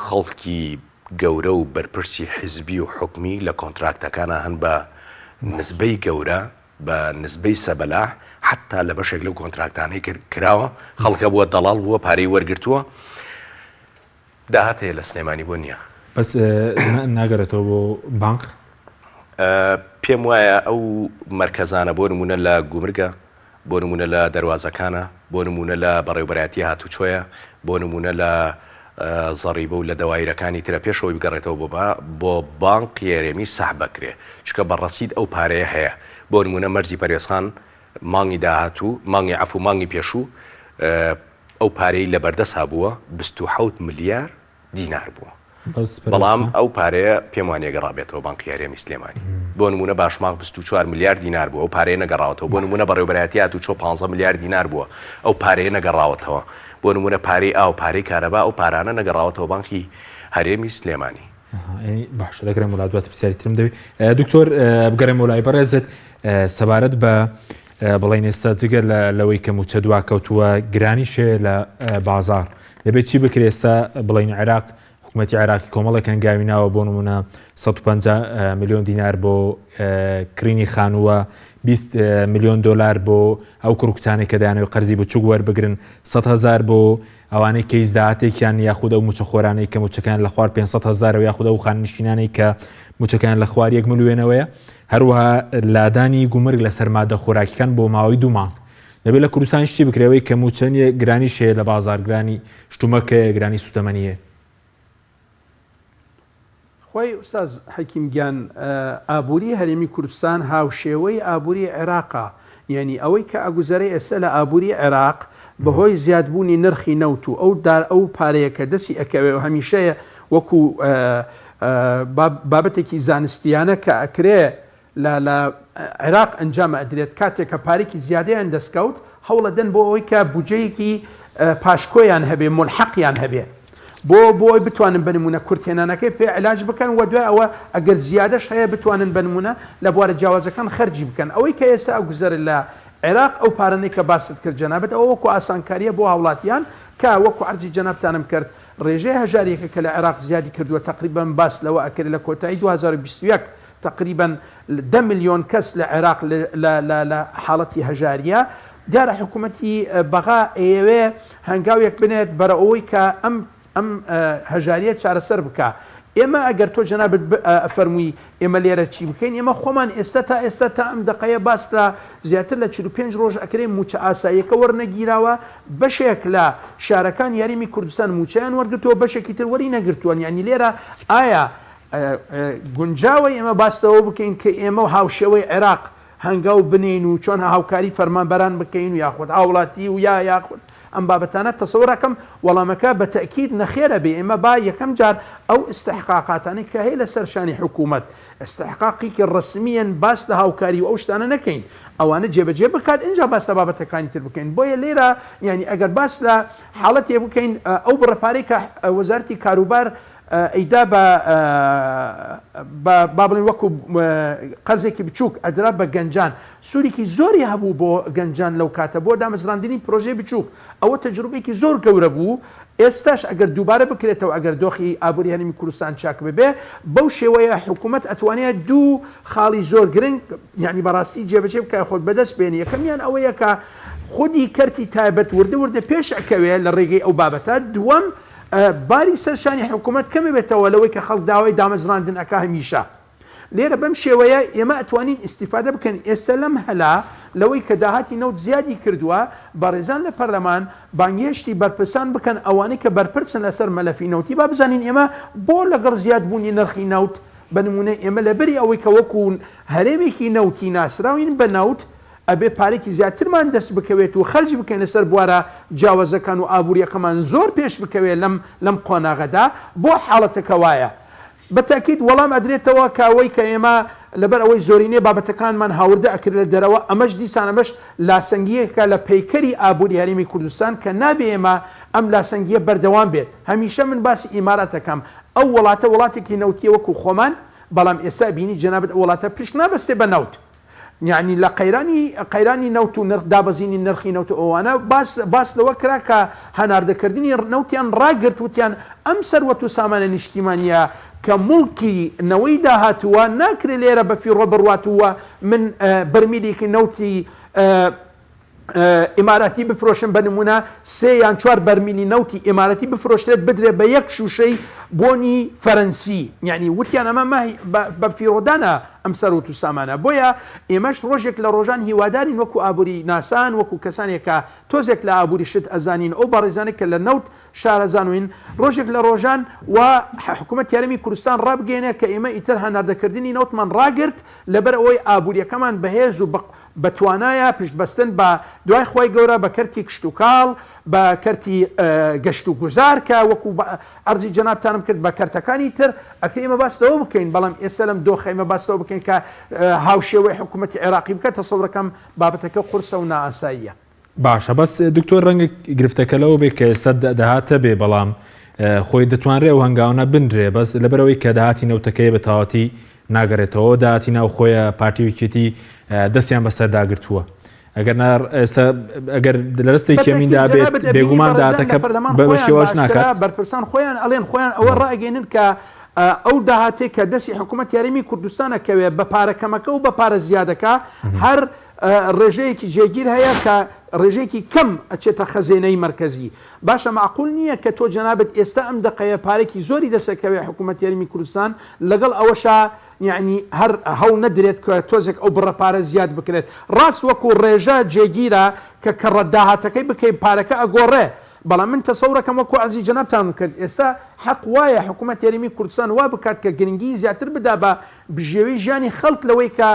خەڵکی گەورە و بەرپرسی حیزبی و حکومی لە کۆنتراکتەکانا هەن بە نسبەی گەورە بە نسبەی سەبەلاح حەتا لە بەشێک لەو کۆنتراکتانەی کراوە خەڵک هەبووە دەڵاڵ بووە پارەی وەرگرتووە. داهات هەیە لە سلێمانی بۆ نییە؟ بەس ناگەرێتەوە بۆ بانق؟ پێم وایە ئەو مەرکەزانە بۆ نموونە لە گومرگە، بۆ نموونە لە دەروازەکانە، بۆ نموونە لە بەڕێوبەرایەتی هاتوچۆیە، بۆ نموونە لە زەڕیبە و لە دەوایرەکانی ترە پێش ئەوەی بگەڕێتەوە بۆ بۆ بانقی هەرێمی سەحب ئەکرێ چونکە بە ڕەسید ئەو پارەیە هەیە بۆ نموونە مەرزی پەروێزخان مانگی داهاتوو مانگی عەفوو مانگی پێشوو ئەو پارەی لەبەردەسا بووە 27 ملیار دینار بووە. بەڵام ئەو پارەیە پێم وانیە گەڕابێتەوە بانقی هەرێمی سلێمانی. بۆ نموونە باشماخ 24 ملیار دینار بووە ئەو پارەیە نەگەڕاوەتەوە. بۆ نموونە بەڕێوەبەرایەتی هاتوچۆ 15 ملیار دینار بووە ئەو پارەیە نەگەڕاوەتەوە. بۆ نموونە پارەی ئاو، پارەی کارەبا ئەو پارانە نەگەڕاوەتەوە بانقی هەرێمی سلێمانی. باشە دەگەڕێمەوە لا دواتر پرسیاری ترم دەوێت. دکتۆر بگەڕێمەوە لای بەڕێزت سەبارەت بە بڵێین ئێستا جگە لە لەوەی کە مووچە دواکەوتووە گرانیش هەیە لە بازاڕ دەبێت چی بکرێت ئێستا بڵێین عێراق حکوومەتی عێراقی کۆمەڵێک هەنگاوی ناوە بۆ نمونە 150 میلیۆن دینار بۆ کڕینی خانووە 20 میلیۆن دلار بۆ ئەو کوڕکچانەی کە دەیانەوێت قەرزی بچوک وەربگرن 100 هزار بۆ ئەوانەی کە هیچ داهاتێکیان نیە یاخود ئەو مووچەخۆرانەی کە مووچەکەیان لە خوار 500 هەزارەوە یاخود ئەو خانەنشینانەی کە مووچەکەیان لە خوار یەک ملیۆنەوەیە هەروەها لادانی گومرگ لەسەر مادە خۆراکیەکان بۆ ماوەی دوو مانگ دەبێت لە کوردستانیش چی بکرێت ئەوەی کە مووچە نیە گرانیش هەیە لە بازاڕ گرانی شتومەک هەیە گرانی سوتەمەنی هەیە. خوای ئوستاز حەکیم گیان ئابوری هەرێمی کوردستان هاوشێوەی ئابوری عێراقە یانی ئەوەی کە ئەگوزەرێ ئێستا لە ئابوری عێراق بەهۆی زیادبوونی نرخی نەوت و ئەو دار ئەو پارەیە کە دەسی ئەکەوێ و هەمیشەیە وەکو بابەتێکی زانستیانە کە ئەکرێ لە لە عێراق ئەنجام ئەدرێت کاتێک کە پارێکی زیادەیان دەستکەوت هەوڵەدەن بۆ ئەوەی کە بودجەیەکی پاشکۆیان هەبێ مولحەقیان هەبێ بۆ بۆ ئەوەی بتوانن بە نمونە کورتهێنانەکەی پێ علاج بکەن و دوای ئەوە ئەگەر زیادەش هەیە بتوانن بە نمونە لە بوارە جیاوازەکان خەرجی بکەن ئەوەی کە ئێستا ئەگوزەرێت لە عێراق ئەو پارانەی کە باست کرد جەنابت ئەوە وەکو ئاسانکاریە بۆ هاوڵاتیان کە وەکو عەرزی جەنابتانم کرد ڕێژەی هەژاریەکە کە لە عێراق زیادی کردووە تەقریبەن باس لەوە ئەکرێت لە کۆتایی 2021 تەقریبەن دە ملیۆن کەس لە عێراق لە لە لە حاڵەتی هەژاریە، دیارە حکومەتی بەغا ئەیەوێ هەنگاوێک بنێت بەرە ئەوەی کە ئەم ئەم هەژاریە چارەسەر بکا. ئێمە ئەگەر تۆ جەنابت ئەفەرمووی ئێمە لێرە چی بکەین، ئێمە خۆمان ئێستا تا ئێستا تا ئەم دەقەیە باس لە زیاتر لە 45 ڕۆژ ئەکرێ مووچە ئاساییەکە وەرنەگیراوە، بەشێک لە شارەکانی هەرێمی کوردستان مووچەیان وەرگرتووە بەشێکی تر وەری نەگرتووە، یانی لێرە ئایا گونجاوە ئێمە باس لەوە بکەین کە ئێمە و هاوشێوەی عێراق هەنگاو بنێین و چۆن هاوکاری فەرمانبەران بکەین و یاخود هاوڵاتی و یا یاخود ئەم بابەتانە تەسەور ئەکەم وەڵامەکە بە تەئکید نەخێرە بێ ئێمە با یەکەم جار ئەو ئیستحقاقاتانەی کە هەیە لەسەر شانی حکوومەت ئیستحقاقێکی ڕەسمییەن باس لە هاوکاری و ئەو شتانە نەکەین ئەوانە جێبەجێ بکات ئینجا باس لە بابەتەکانی تر بکەین بۆیە لێرە یانی ئەگەر باس لە حاڵەتێ بکەین ئەو بڕە پارەی کە وەزارەتی کاروبار. ئەیدا بە با بڵێین وەکو قەرزێکی بچووک ئەدرا بە گەنجان سوودێکی زۆری هەبوو بۆ گەنجان لەو کاتە بۆ دامەزراندنی پرۆژەی بچووک ئەوە تەجروبەیەکی زۆر گەورە بوو ئێستاش ئەگەر دووبارە بکرێتەوە ئەگەر دۆخی ئابووری هەرێمی کوردستان چاک ببێ بەو شێوەیە حکوومەت ئەتوانێ دوو خاڵی زۆر گرنگ یانی بەڕاستی جێبەجێ بکا خۆت بەدەست بێنی یەکەمیان ئەوەیە کە خودی کەرتی تایبەت وردە وردە پێش ئەکەوێ لە ڕێگەی ئەو بابەتە دووەم باری سەر شانی حکوومەت کەم بێتەوە لەوەی کە خەڵک داوای دامەزراندن ئەکا هەمیشە. لێرە بەم شێوەیە ئێمە ئەتوانین ئیستیفادە بکەین ئێستا لەم هەلە لەوەی کە داهاتی نەوت زیادی کردووە، بەڕێزان لە پەرلەمان بانگهێشتی بەرپرسان بکەن ئەوانەی کە بەرپرسن لەسەر مەلەفی نەوتی با بزانین ئێمە بۆ لەگەڵ زیادبوونی نرخی نەوت بە نموونە ئێمە لەبری ئەوەی کە وەکو هەرێمێکی نەوتی ناسراوین بە نەوت ئەبێ پارەیەکی زیاترمان دەست بکەوێت و خەرج بکەین لەسەر بوارە جیاوازەکان و ئابووریەکەمان زۆر پێش بکەوێت لەم لەم قۆناغەدا بۆ حاڵەتەکە وایە بە تەئکید وەڵام ئەدرێتەوە کە ئەوەی کە ئێمە لەبەر ئەوەی زۆرینەی بابەتەکانمان هاوردە ئەکرێت لە دەرەوە ئەمەش دیسان ئەمەش لاسەنگییەکە لە پەیکەری ئابووری هەرێمی کوردستان کە نابێ ئێمە ئەم لاسەنگییە بەردەوام بێت هەمیشە من باسی ئیمارات ئەکەم ئەو وڵاتە وڵاتێکی نەوتییە وەکو خۆمان بەڵام ئێستا ئەبینی جەنابت ئەو وڵاتە پشت نابەستێ بە نەوت یانی لە قەیرانی قەیرانی نەوت و نرخ دابەزینی نرخی نەوت و ئەوانە باس باس لەوە کرا کە هەناردەکردنی نەوتیان ڕاگرت وتیان ئەم سەروەت و سامانە نیشتیمانیە کە موڵکی نەوەی داهاتووە ناکرێ لێرە بە فیڕۆ بڕوات و من بەرمیلێکی نەوتی ئیماراتی بفرۆشن بە نمونە سێ یان چوار بەرمیلی نەوتی ئیماراتی بفرۆشرێت بدرێت بە یەک شوشەی بۆنی فەرەنسی یعنی وتیان ئەمە بە فیڕۆدانە ئەم سەروەت و سامانە بۆیە ئێمەش ڕۆژێک لە ڕۆژان هیوادارین وەکو ئابووری ناسان وەکو کەسانێک کە تۆزێک لە ئابووری شت ئەزانین ئەو بەڕێزانێک کە لە نەوت شارەزانوین ڕۆژێک لە ڕۆژان و حکوومەت هەرێمی کوردستان ڕابگەیەنێ کە ئێمە ئیتر هەناردەکردنی نەوتمان ڕاگرت لەبەر ئەوەی ئابووریەکەمان بەهێز و بە توانایە، پشت بەستن بە دوای خوای گەورە بە کەرتی کشتوکاڵ، بە کەرتی گەشتوگوزار کە وەکو عەرزی جەنابتانم کرد بە کەرتەکانی تر، ئەکرێ ئێمە باس لەوە بکەین، بەڵام ئێستا لەم دۆخە ئێمە باس لەوە بکەین کە هاوشێوەی حکوومەتی عێراقی بکات، تەسەورەکەم بابەتەکە قورسە و نائاساییە. باشە بەس دکتۆر ڕەنگە گرفتەکە لەوە بێ کە ئێستا داهات هەبێ بەڵام خۆی دەتوانرێ ئەو هەنگاونە بنرێ بەس لەبەرەوەی کە داهاتی نەوتەکەی بە تەواوەتی ناگەرێتەوە داهاتی ناوخۆیە پارتی و یەکێتی دەستیان بەسەردا گرتووە ئەگەر نا ئێستا ئەگەر لە دەستێکی ئەمیندا بێت بێگومان داهاتەکە بە شێواش ناکات بەرپرسان خۆیان ئەڵێن خۆیان ئەوە ڕائەگەینن کە ئەو داهاتێک کە دەستی حکوومەت یاریمی کوردستانە کەوێ بە پارە کەمەکە و بە پارە زیادەکە هەر ڕێژەیەکی جێگیر هەیە کە ڕێژەیەکی کەم ئەچێتە خەزێنەی مەرکەزی. باشە مەعقول نییە کە تۆ جەنابت ئێستا ئەم دەقەیە پارەێکی زۆری دەست ئەکەوێ حکوومەتی هەرێمی کوردستان لەگەڵ ئەوەشا یەعنی هەر هەوڵ نەدرێت کە تۆزێک ئەو بڕە پارە زیاد بکرێت. ڕاست وەکوو ڕێژە جێگیرە کە کەڕەت داهاتەکەی بکەی پارەکە ئەگۆڕێ بەڵام من تەسەورەکەم وەکوو عەرزی جەنابتانم کرد ئێستا حەق وایە حکوومەتی هەرێمی کوردستان وا بکات کە گرنگی زیاتر بدا بە بژێوی ژیانی خەڵک لەوەی کە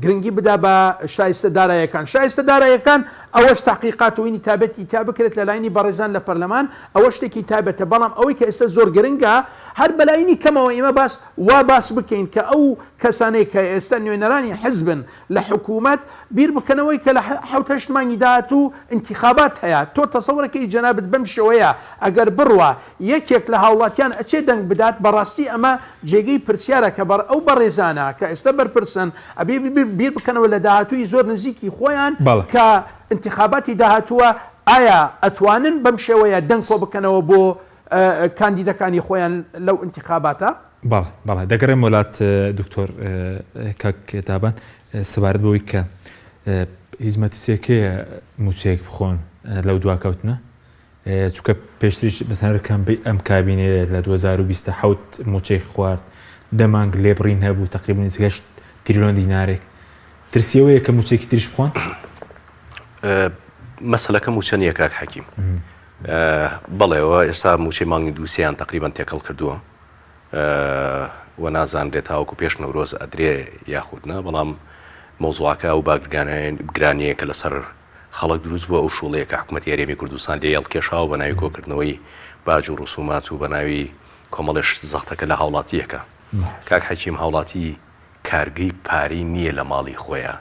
گرنگی بدا بە شایستە دارایەکان شایستە دارایەکان ئەوەش تحقیقات و ئینی تابەتی تا بکرێت لە لاینی بەڕێزان لە پەرلەمان ئەوە شتێکی تایبەتە بەڵام ئەوەی کە ئێستا زۆر گرنگە هەر بەلاینی کەمەوە ئێمە باس وا باس بکەین کە ئەو کەسانەی کە ئێستا نوێنەرانی حزبن لە حکوومەت بیر بکەنەوەی کە لە حەوت هەشت مانگی داهاتوو ئینتیخابات هەیە تۆ تەسەورەکەی جەنابت بەم شێوەیە ئەگەر بڕوا یەکێک لە هاوڵاتیان ئەچێ دەنگ بدات بەڕاستی ئەمە جێگەی پرسیارە کە بەڕ ئەو بەڕێزانە کە ئێستا بەرپرسن ئەبێ بیر بکەنەوە لە داهاتووی زۆر نزیکی خۆیان بەڵێ. کە ئینتخاباتی داهاتووە ئایا ئەتوانن بەم شێوەیە دەنگ کۆ بکەنەوە بۆ کاندیدەکانی خۆیان لەو ئینتخاباتە؟ بەڵێ بەڵێ دەگەڕێمەوە لات دکتۆر کاک تابان سەبارەت بەوەی کە هیچ مەترسیەک هەیە مووچەیەک بخۆن لەو دواکەوتنە؟ چونکە پێشتریش مەسەلەن هەر کەمپەی ئەم کابینەیە لە 2027 مووچەی خوارد دە مانگ لێبڕین هەبوو تقریبا نزیک هەشت تریلیۆن دینارێک ترسی ئەوەیە کە مووچەیەکی تریش بخۆن؟ مەسەلەکە مووچە نییە کاک حەکیم بەڵێ ئەوە ئێستا مووچەی مانگی دووسیان تقریبان تێکەڵ کردووە و نازانرێت تاوەکو پێش نەورۆز ئەدرێ یاخود نا بەڵام مەوزوعەکە ئەو بارگرانییە کە لەسەر خەڵک دروست بووە، ئەو شوڵەیە کە حکومەتی هەرێمی کوردستان لێی هەڵکێشاوە بە ناوی کۆکردنەوەی باج و ڕسومات و بە ناوی کۆمەڵێ شت زەختەکە لە هاوڵاتییەکە. کاک حەکیم هاوڵاتی کارگەی پارەی نییە لە ماڵی خۆیا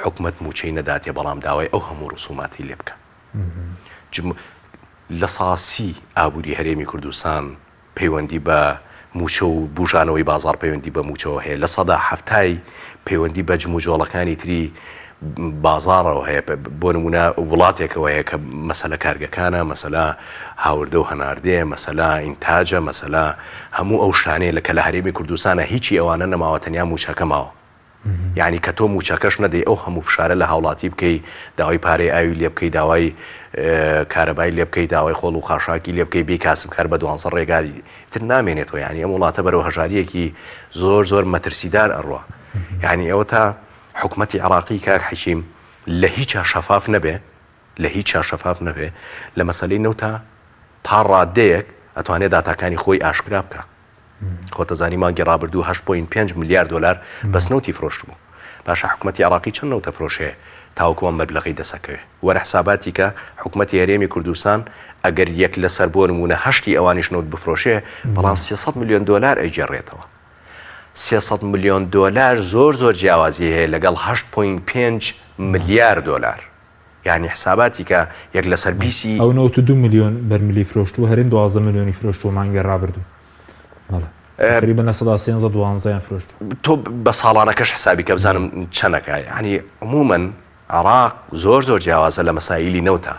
حکومەت موچەی نەداتێ بەڵام داوای ئەو هەموو ڕسوماتەی لێ بکا. جم لە سا سی ئابوری هەرێمی کوردستان. پەیوەندی بە مووچە و بوژانەوەی بازاڕ پەیوەندی بە مووچەوە هەیە، لە سەدا حەفتای پەیوەندی بە جموجۆڵەکانی تری بازاڕەوە هەیە، بۆ نموونە وڵاتێکەوە هەیە کە مەسەلە کارگەکانە، مەسەلە هاوردە و هەناردەیە، مەسەلە ئینتاجە، مەسەلە هەموو ئەو شتانەیە کە لە هەرێمی کوردستانا هیچی ئەوانە نەماوە تەنیا مووچەکە ماوە. یانی کە تۆ مووچەکەش نەدەی ئەو هەموو فشارە لە هاوڵاتی بکەی، داوای پارەی ئاوی لێ بکەی، داوای کارەبای لێ بکەی، داوای خۆڵ و خاشاکی لێ بکەی، بێی کاسبکار بە دوانزە ڕێگا تر نامێنێتەوە، یانی ئەم وڵاتە بەرەو هەژارییەکی زۆر زۆر مەترسیدار ئەڕوا. یانی ئەوە تا حکومەتی عێڕاقی کاک حەکیم لە هیچا شەفاف نەبێ، لە هیچا شەفاف نەبێ، لە مەسەلەی نەوتا تا ڕادەیەک ئەتوانێ داتاکانی خۆی ئاشکرا بکا. خۆتەزانی مانگی ڕابردوو هەشت point پێنج ملیار دۆلار بەس نەوتی فرۆشتبوو. باشە حکومەتی عێڕاقی چەند نەوت ئەفرۆشێ تاوەکو ئەم مەبلەغەی دەست ئەکەوێ؟ وەرە حساباتی کە حکومەتی هەرێمی کوردستان ئەگەر یەک لەسەر بۆ نموونە هەشتی ئەوانیش نەوت بفرۆشێ بەڵام 300 ملیۆن دۆلار ئەیگێڕێتەوە. 300 ملیۆن دۆلار زۆر زۆر جیاوازی هەیە لەگەڵ هەشت point پێنج ملیار دۆلار. یانی حساباتی کە یەک لەسەر بیسی. ئەو 92 ملیۆن بەرمیلی فرۆشتووە، هەرێم 12 ملیۆنی فرۆشتووە مانگی ڕابردوو. بەڵێ. تەقریبەن 13% دوانزەیان فرۆشتووە. تۆ بە ساڵانەکەش حسابی کە بزانم چەنەکە. یانی عموما عێراق زۆر زۆر جیاوازە لە مەسایلی نەوتا.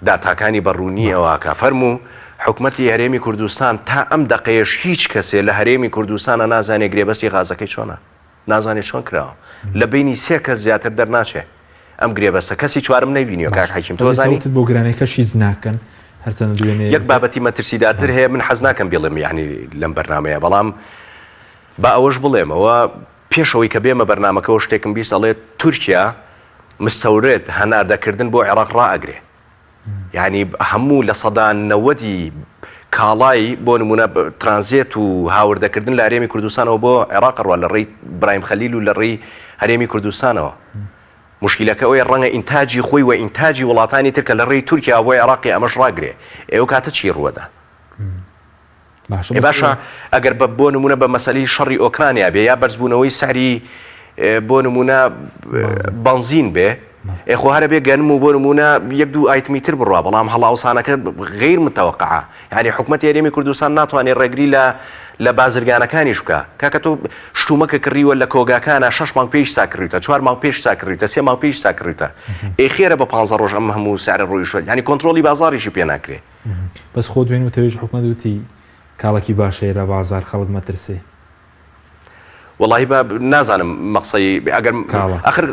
داتاکانی بە ڕوونی ئەوە کە فەرموو حکومەتی هەرێمی کوردستان تا ئەم دەقەیەش هیچ کەسێ لە هەرێمی کوردستانا نازانێ گرێبەستی غازەکەی چۆنە. نازانێ چۆن کراوە لە بەینی سێ کەس زیاتر دەرناچێ ئەم گرێبەستە کەسی چوارم نەیبینیوە کاک حەکیم تۆ ئەزانی وتت بۆ گرانیەکەش هیچ ناکەن هەرچەندە دوێنێ یەک بابەتی مەترسیدارتر هەیە من حەز ناکەم بیڵێم یعنی لەم بەرنامەیە بەڵام با ئەوەش بڵێم ئەوە پێش ئەوەی کە بێمە بەرنامەکەەوە شتێکم 20 ئەڵێ تورکیا مستەورد هەناردەکردن بۆ عێراق ڕائەگرێ یانی هەموو 90% ی کاڵای بۆ نموونە ترانزێت و هاوردەکردن لە هەرێمی کوردستانەوە بۆ عێراق ئەڕوا لە ڕێی برایم خەلیل و لە ڕێی هەرێمی کوردستانەوە. موشکیلەکە ئەوەیە ڕەنگە ئینتاجی خۆی و ئینتاجی وڵاتانی تر کە لە ڕێی تورکیاوە بۆ عێراقی ئەمەش ڕاگرێ. ئێ ئەو کاتە چی ڕووەدا؟ باشە ئێ باشە ئەگەر بە بۆ نموونە بە مەسەلەی شەڕی ئۆکرانیا بێ یا بەرزبوونەوەی سعری بۆ نموونە بەنزین بێ ئێ خۆ هەرە بێ گەنم و بۆ نموونە یەک دوو ئایتمی تر بڕوا بەڵام هەڵاوسانەکە غیر متەوەقعە یعنی حکومەتی هەرێمی کوردستان ناتوانێت ڕێگری لە لە بازرگانەکانیش بکە کاکە تۆ شتومەکە کڕیوە لە کۆگاکانە شەش مانگ پێش سا کڕیوتە چوار مانگ پێش سا کڕیوتە سێ مانگ پێش سا کڕیوتە ئێ خێرە بە پ ڕۆژ ئەم هەموو سعرە ڕۆیشتوە یعنی کۆنترۆڵی بازاڕیشی پێ ناکرێ بەس خۆ دوێنێ وتەبێژی حکومەت وتی کاڵەکی باش هەیە لە بازار خەڵک مەترسێ. وەڵاهی با نازانم مەقسەی ئەگەر کاڵا. ئەخر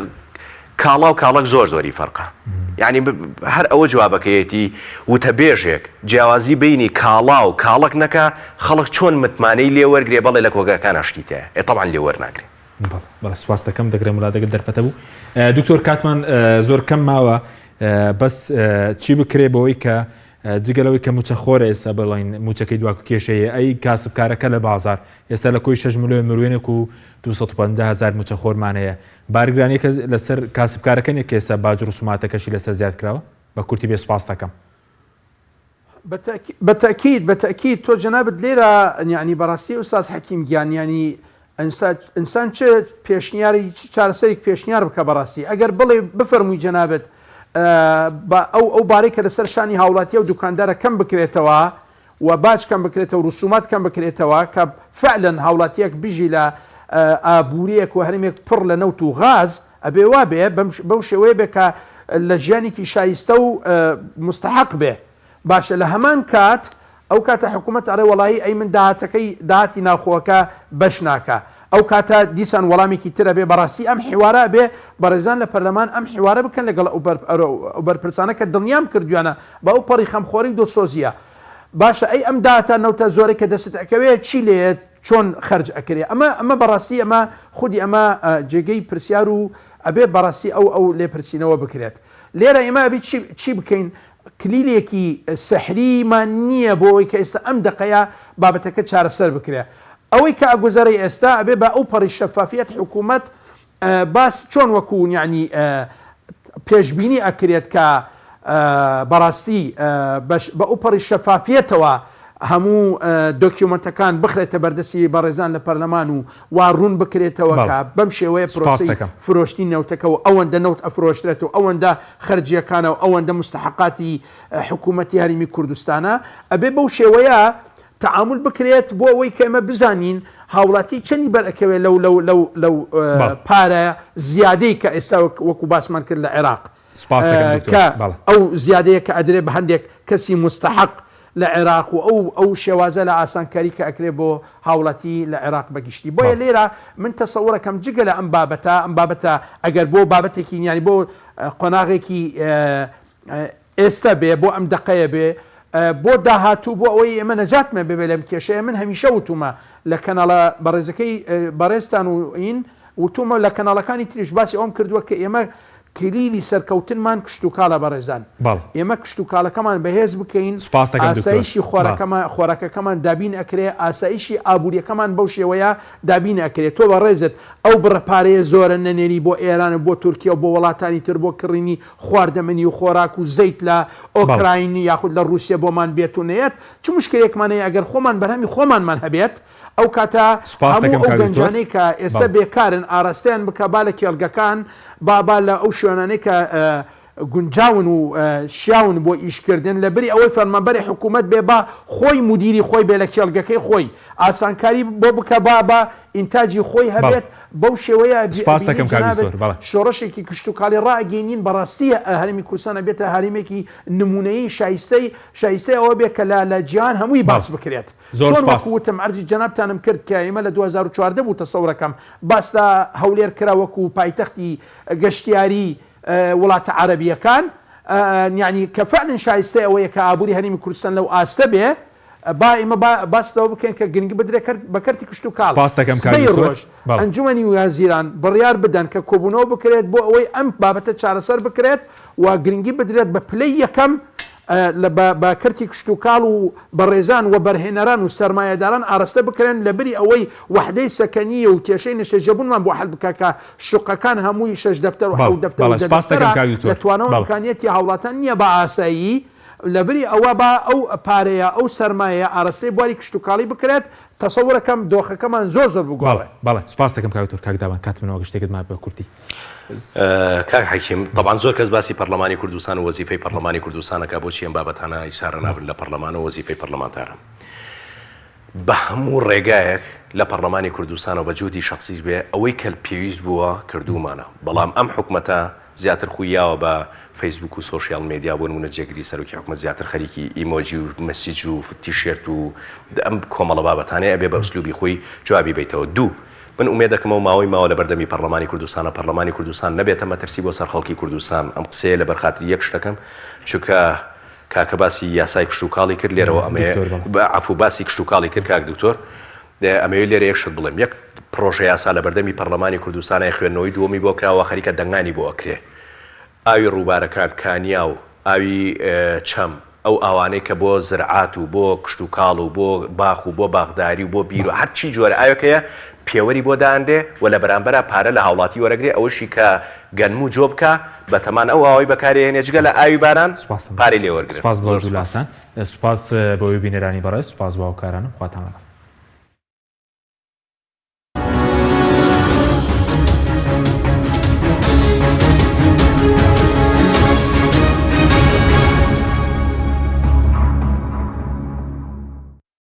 کاڵا و کاڵەک زۆر زۆری فەرقە یانی هەر ئەوە جوابەکەیەتی وتەبێژێک جیاوازی بینی کاڵا و کاڵەک نەکا خەڵک چۆن متمانەی لێ وەرگرێ بەڵێ لە کۆگاکانا شتی تایە ئێ تەبعەن لێ وەرناگرێ. بەڵێ بەڵێ سوپاست دەکەم دەگرێ مولادەگەر دەرفەتە بوو دکتۆر کاتمان زۆر کەم ماوە بەس چی بکرێ بەوەی کە جگە لەوەی کە موچە خۆرە ئێستا بڵین موچەکەی دواکو کێشەیە ئەی کاسبکارەکە لە بازار ئێستا لە کۆی 6 ملیۆن مروێنێک و 250 هزار موچە خۆرمان هەیە بارگرانیەکە لەسەر کاسبکارەکە نیە کە ئێستا باج ڕسوماتەکەشی لەسەر زیاد کراوە بە کورتی بێ سوپاس دەکەم. بە تەئکید بە تەئکید تۆ جەنابت لێرە یانی بەڕاستی ئوستاز حەکیم گیان یانی ئینسان چ پێشنیاری چ چارەسەرێک پێشنیار بکە بەڕاستی ئەگەر بڵێ بفەرمووی جەنابت بە ئەو ئەو بارەی کە لەسەر شانی هاوڵاتیە و دوکاندارە کەم بکرێتەوە و باج کەم بکرێتەوە ڕسومات کەم بکرێتەوە کە فعلا هاوڵاتیەک بژی لە ئابووریەک و هەرێمێک پڕ لە نەوت و غاز ئەبێ وا بێ بەو شێوەیە بێ کە لە ژیانێکی شایستە و موستەحەق بێ باشە لە هەمان کات ئەو کاتە حکوومەت ئەڵێ وەڵایی ئەی من داهاتەکەی داهاتی ناوخۆکە بەش ناکا ئەو کاتە دیسان وەڵامێکی تر ئەبێ بەڕاستی ئەم حیوارە ئەبێ بەڕێزان لە پەرلەمان ئەم حیوارە بکەن لەگەڵ ئەو بەرپرسانە کە دڵنیام کردویانە بە ئەو پەڕی خەمخۆری و دڵسۆزیە باشە ئەی ئەم داهاتە نەوتە زۆرەی کە دەستت ئەکەوێ چی لێیە چۆن خەرج ئەکرێ ئەمە ئەمە بەڕاستی ئەمە خودی ئەمە جێگەی پرسیار و ئەبێ بەڕاستی ئەو ئەو لێپرسینەوە بکرێت لێرە ئێمە ئەبێ چی چی بکەین کلیلێکی سەحریمان نییە بۆ ئەوەی کە ئێستا ئەم دەقەیە بابەتەکە چارەسەر بکرێ ئەوەی کە ئەگوزەرەی ئێستا ئەبێ بە ئەو پەڕی شەفافیەت حکوومەت باس چۆن وەکو یانی پێشبینی ئەکرێت کە بەڕاستی بە ئەوپەڕی شەفافیەتەوە هەموو دۆکیومەنتەکان بخرێتە بەردەستی بەڕێزان لە پەرلەمان و وا ڕوون بکرێتەوە کە بەم شێوەیە پرۆسەی فرۆشتنی نەوتەکە و ئەوەندە نەوت ئەفرۆشرێت و ئەوەندە خەرجیەکانە و ئەوەندە مستحقاتی حکوومەتی هەرێمی کوردستانە ئەبێ بەو شێوەیە. تەعامول بکرێت بۆ ئەوەی کە ئێمە بزانین هاوڵاتی چەندی بەر ئەکەوێت لەو لەو لەو لەو پارە زیادەی کە ئێستا وەکو باسمان کرد لە عێراق سوپاست دەکەم دکتۆر کە بەڵێ. ئەو زیادەیە کە ئەدرێ بە هەندێک کەسی موستەحەق لە عێراق و ئەو ئەو شێوازە لە ئاسانکاری کە ئەکرێ بۆ هاوڵاتی لە عێراق بە گشتی بۆیە بەڵێ. لێرە من تەسەورەکەم جگە لە ئەم بابەتە ئەم بابەتە ئەگەر بۆ بابەتێکی یانی بۆ قۆناغێکی ئێستا بێ بۆ ئەم دەقەیە بێ بۆ داهاتوو بۆ ئەوەی ئێمە نەجاتمان ببێ لەم کێشەیە من هەمیشە وتومە لە کەناڵە بەڕێزەکەی بەڕێزتان و ئین وتومە لە کەناڵەکانی تریش باسی ئەوم کردووە کە ئێمە کلیلی سەرکەوتنمان کشتوکاڵە بەڕێزان بەڵێ. ئێمە کشتوکاڵەکەمان بەهێز بکەین سوپاست دەکەم دکتۆر. ئاسایشی بەڵێ. خۆراکەمان خۆراکەکەمان دابین ئەکرێ ئاسایشی ئابووریەکەمان بەو شێوەیە دابین ئەکرێ تۆ بەڕێزت ئەو بڕە پارەیە زۆرە نەنێری بۆ ئێران و بۆ تورکیا و بۆ وڵاتانی تر بۆ کڕینی خواردەمەنی و خۆراک و زەیت لە بەڵێ. ئۆکراین یاخود لە ڕووسیە بۆمان بێت و نەیەت چ موشکیلەیەکمان هەیە ئەگەر خۆمان بەرهەمی خۆمانمان هەبێت ئەو کاتە سوپاست هەموو دەکەم ئەو کاک دکتۆر. گەنجانەی کە ئێستا بەڵێ. بێکارن ئاراستەیان بکە با لە کێڵگەکان با با لە ئەو شوێنانەی کە گونجاون و شیاون بۆ ئیش کردن لە بری ئەوەی فەرمانبەری حکوومەت بێ با خۆی مودیری خۆی بێ لە کێڵگەکەی خۆی ئاسانکاری بۆ بکە با با ئینتاجی خۆی بەڵێ. هەبێت بەو شێوەیە سوپاست ئەبینین دەکەم کاک جەنابت دکتۆر. بەڵێ. شۆڕشێکی کشتوکاڵی ڕائەگەینین بەڕاستی هەرێمی کوردستان ئەبێتە هەرێمێکی نموونەیی شایستەی شایستەی ئەوە بێ کە لە لە جیهان هەمووی بەڵێ. باس بکرێت. زۆر چۆن سوپاس. وەکو وتم عەرزی جەنابتانم کرد کە ئێمە لە 2014 بوو تەسەورەکەم باس لە هەولێر کرا وەکو پایتەختی گەشتیاری وڵاتە عەرەبییەکان یانی کە فعلا شایستەی ئەوەیە کە ئابووری هەرێمی کوردستان لەو ئاستە بێ با ئێمە با باس لەوە بکەین کە گرنگی بدرێت کەرت بە کەرتی کشتوکاڵ سوپاست دەکەم کاک سبەی دکتۆر. ڕۆژ بەڵێ. ئەنجومەنی وەزیران بڕیار بدەن کە کۆبوونەوە بکرێت بۆ ئەوەی ئەم بابەتە چارەسەر بکرێت و گرنگی بدرێت بە پلەی یەکەم لە بە بە کەرتی کشتوکاڵ و بەڕێزان وەبەرهێنەران و سەرمایەداران ئاراستە بکرێن لە بری ئەوەی وەحدەی سەکەنیی و کێشەی نیشتەجێبوونمان بۆ حەل بکا کە شوقەکان هەمووی شەش دەفتەر و بەڵێ حەوت دەفتەر و بەڵێ دە سوپاست دەکەم دەفتەرە کاک لە دکتۆر توانا و بەڵێ. ئیمکانیەتی هاوڵاتان نییە بە ئاسایی لە بری ئەوە با ئەو پارەیە ئەو سەرمایەیە ئاراستەی بواری کشتوکاڵی بکرێت تەسەورەکەم دۆخەکەمان زۆر زۆر بەڵێ بگۆڕێ. بەڵێ سوپاست دەکەم کاک دکتۆر کاک دابان کاتم نەما گەر شتێکت مابێ بە کورتی. کاک حەکیم تەبعەن زۆر کەس باسی پەرلەمانی کوردستان و وەزیفەی پەرلەمانی کوردستان ئەکا بۆچی ئەم بابەتانە ئیشارە نابن لە پەرلەمان و وەزیفەی پەرلەمانتارە بە هەموو ڕێگایەک لە پەرلەمانی کوردستانەوە بە جوهدی شەخسیش بێ ئەوەی کە پێویست بووە کردوومانە بەڵام ئەم حکومەتە زیاتر خووی یاوە بە فەیسبوک و سۆشیال مێدیا بۆ نمونە جێگری سەرۆکی حکومەت زیاتر خەریکی ئیمۆجی و مسیج و تیشێرت و ئەم کۆمەڵە بابەتانەیە ئەبێ بە ئسلوبی خۆی جوابی بەیتەوە دوو من ئومێدەکەم ئەو ماوەی ماوە لەبەردەمی پەڕلەمانی کوردستانە پەڕلەمانی کوردستان نەبێتە مەترسی بۆ سەر خەڵکی کوردستان ئەم قسەیە لەبەر خاتری یەک شتەکەم چونکە کاکە باسی یاسای کشتوکاڵی کرد لێرەوە ئەمەیە دکتۆر بەڵێ. عەفو باسی کشتوکاڵی کرد کاک دکتۆر ئەمەوێ لێرە یەک شت بڵێم یەک پڕۆژە یاسا لەبەردەمی پەڕلەمانی کوردستانە خوێندنەوەی دووەمی بۆ کراوە خەریکە دەنگانی بۆ ئەکرێ ئاوی ڕووبارەکان، کانیاو، ئاوی چەم، ئەو ئاوانەی کە بۆ زرعات و بۆ کشتوکاڵ و بۆ باخ و بۆ باخداری و بۆ بیر و هەرچی جۆرە ئاوێک هەیە پێوەری بۆ دانرێ و لە بەرامبەرا پارە لە هاوڵاتی وەرەگرێ ئەوەشی کە گەنم و جۆ بکا بە تەمان ئەو ئاوەی بەکارێ هێنێ جگە لە ئاوی باران سوپاستان پارەی لێ وەرگرن. سوپاس بۆ زۆر سوپاس. هەردوولاتان سوپاس بۆ بینەرانی بەڕێز سوپاس بۆ هاوکارانم خواتان لەگەڵ.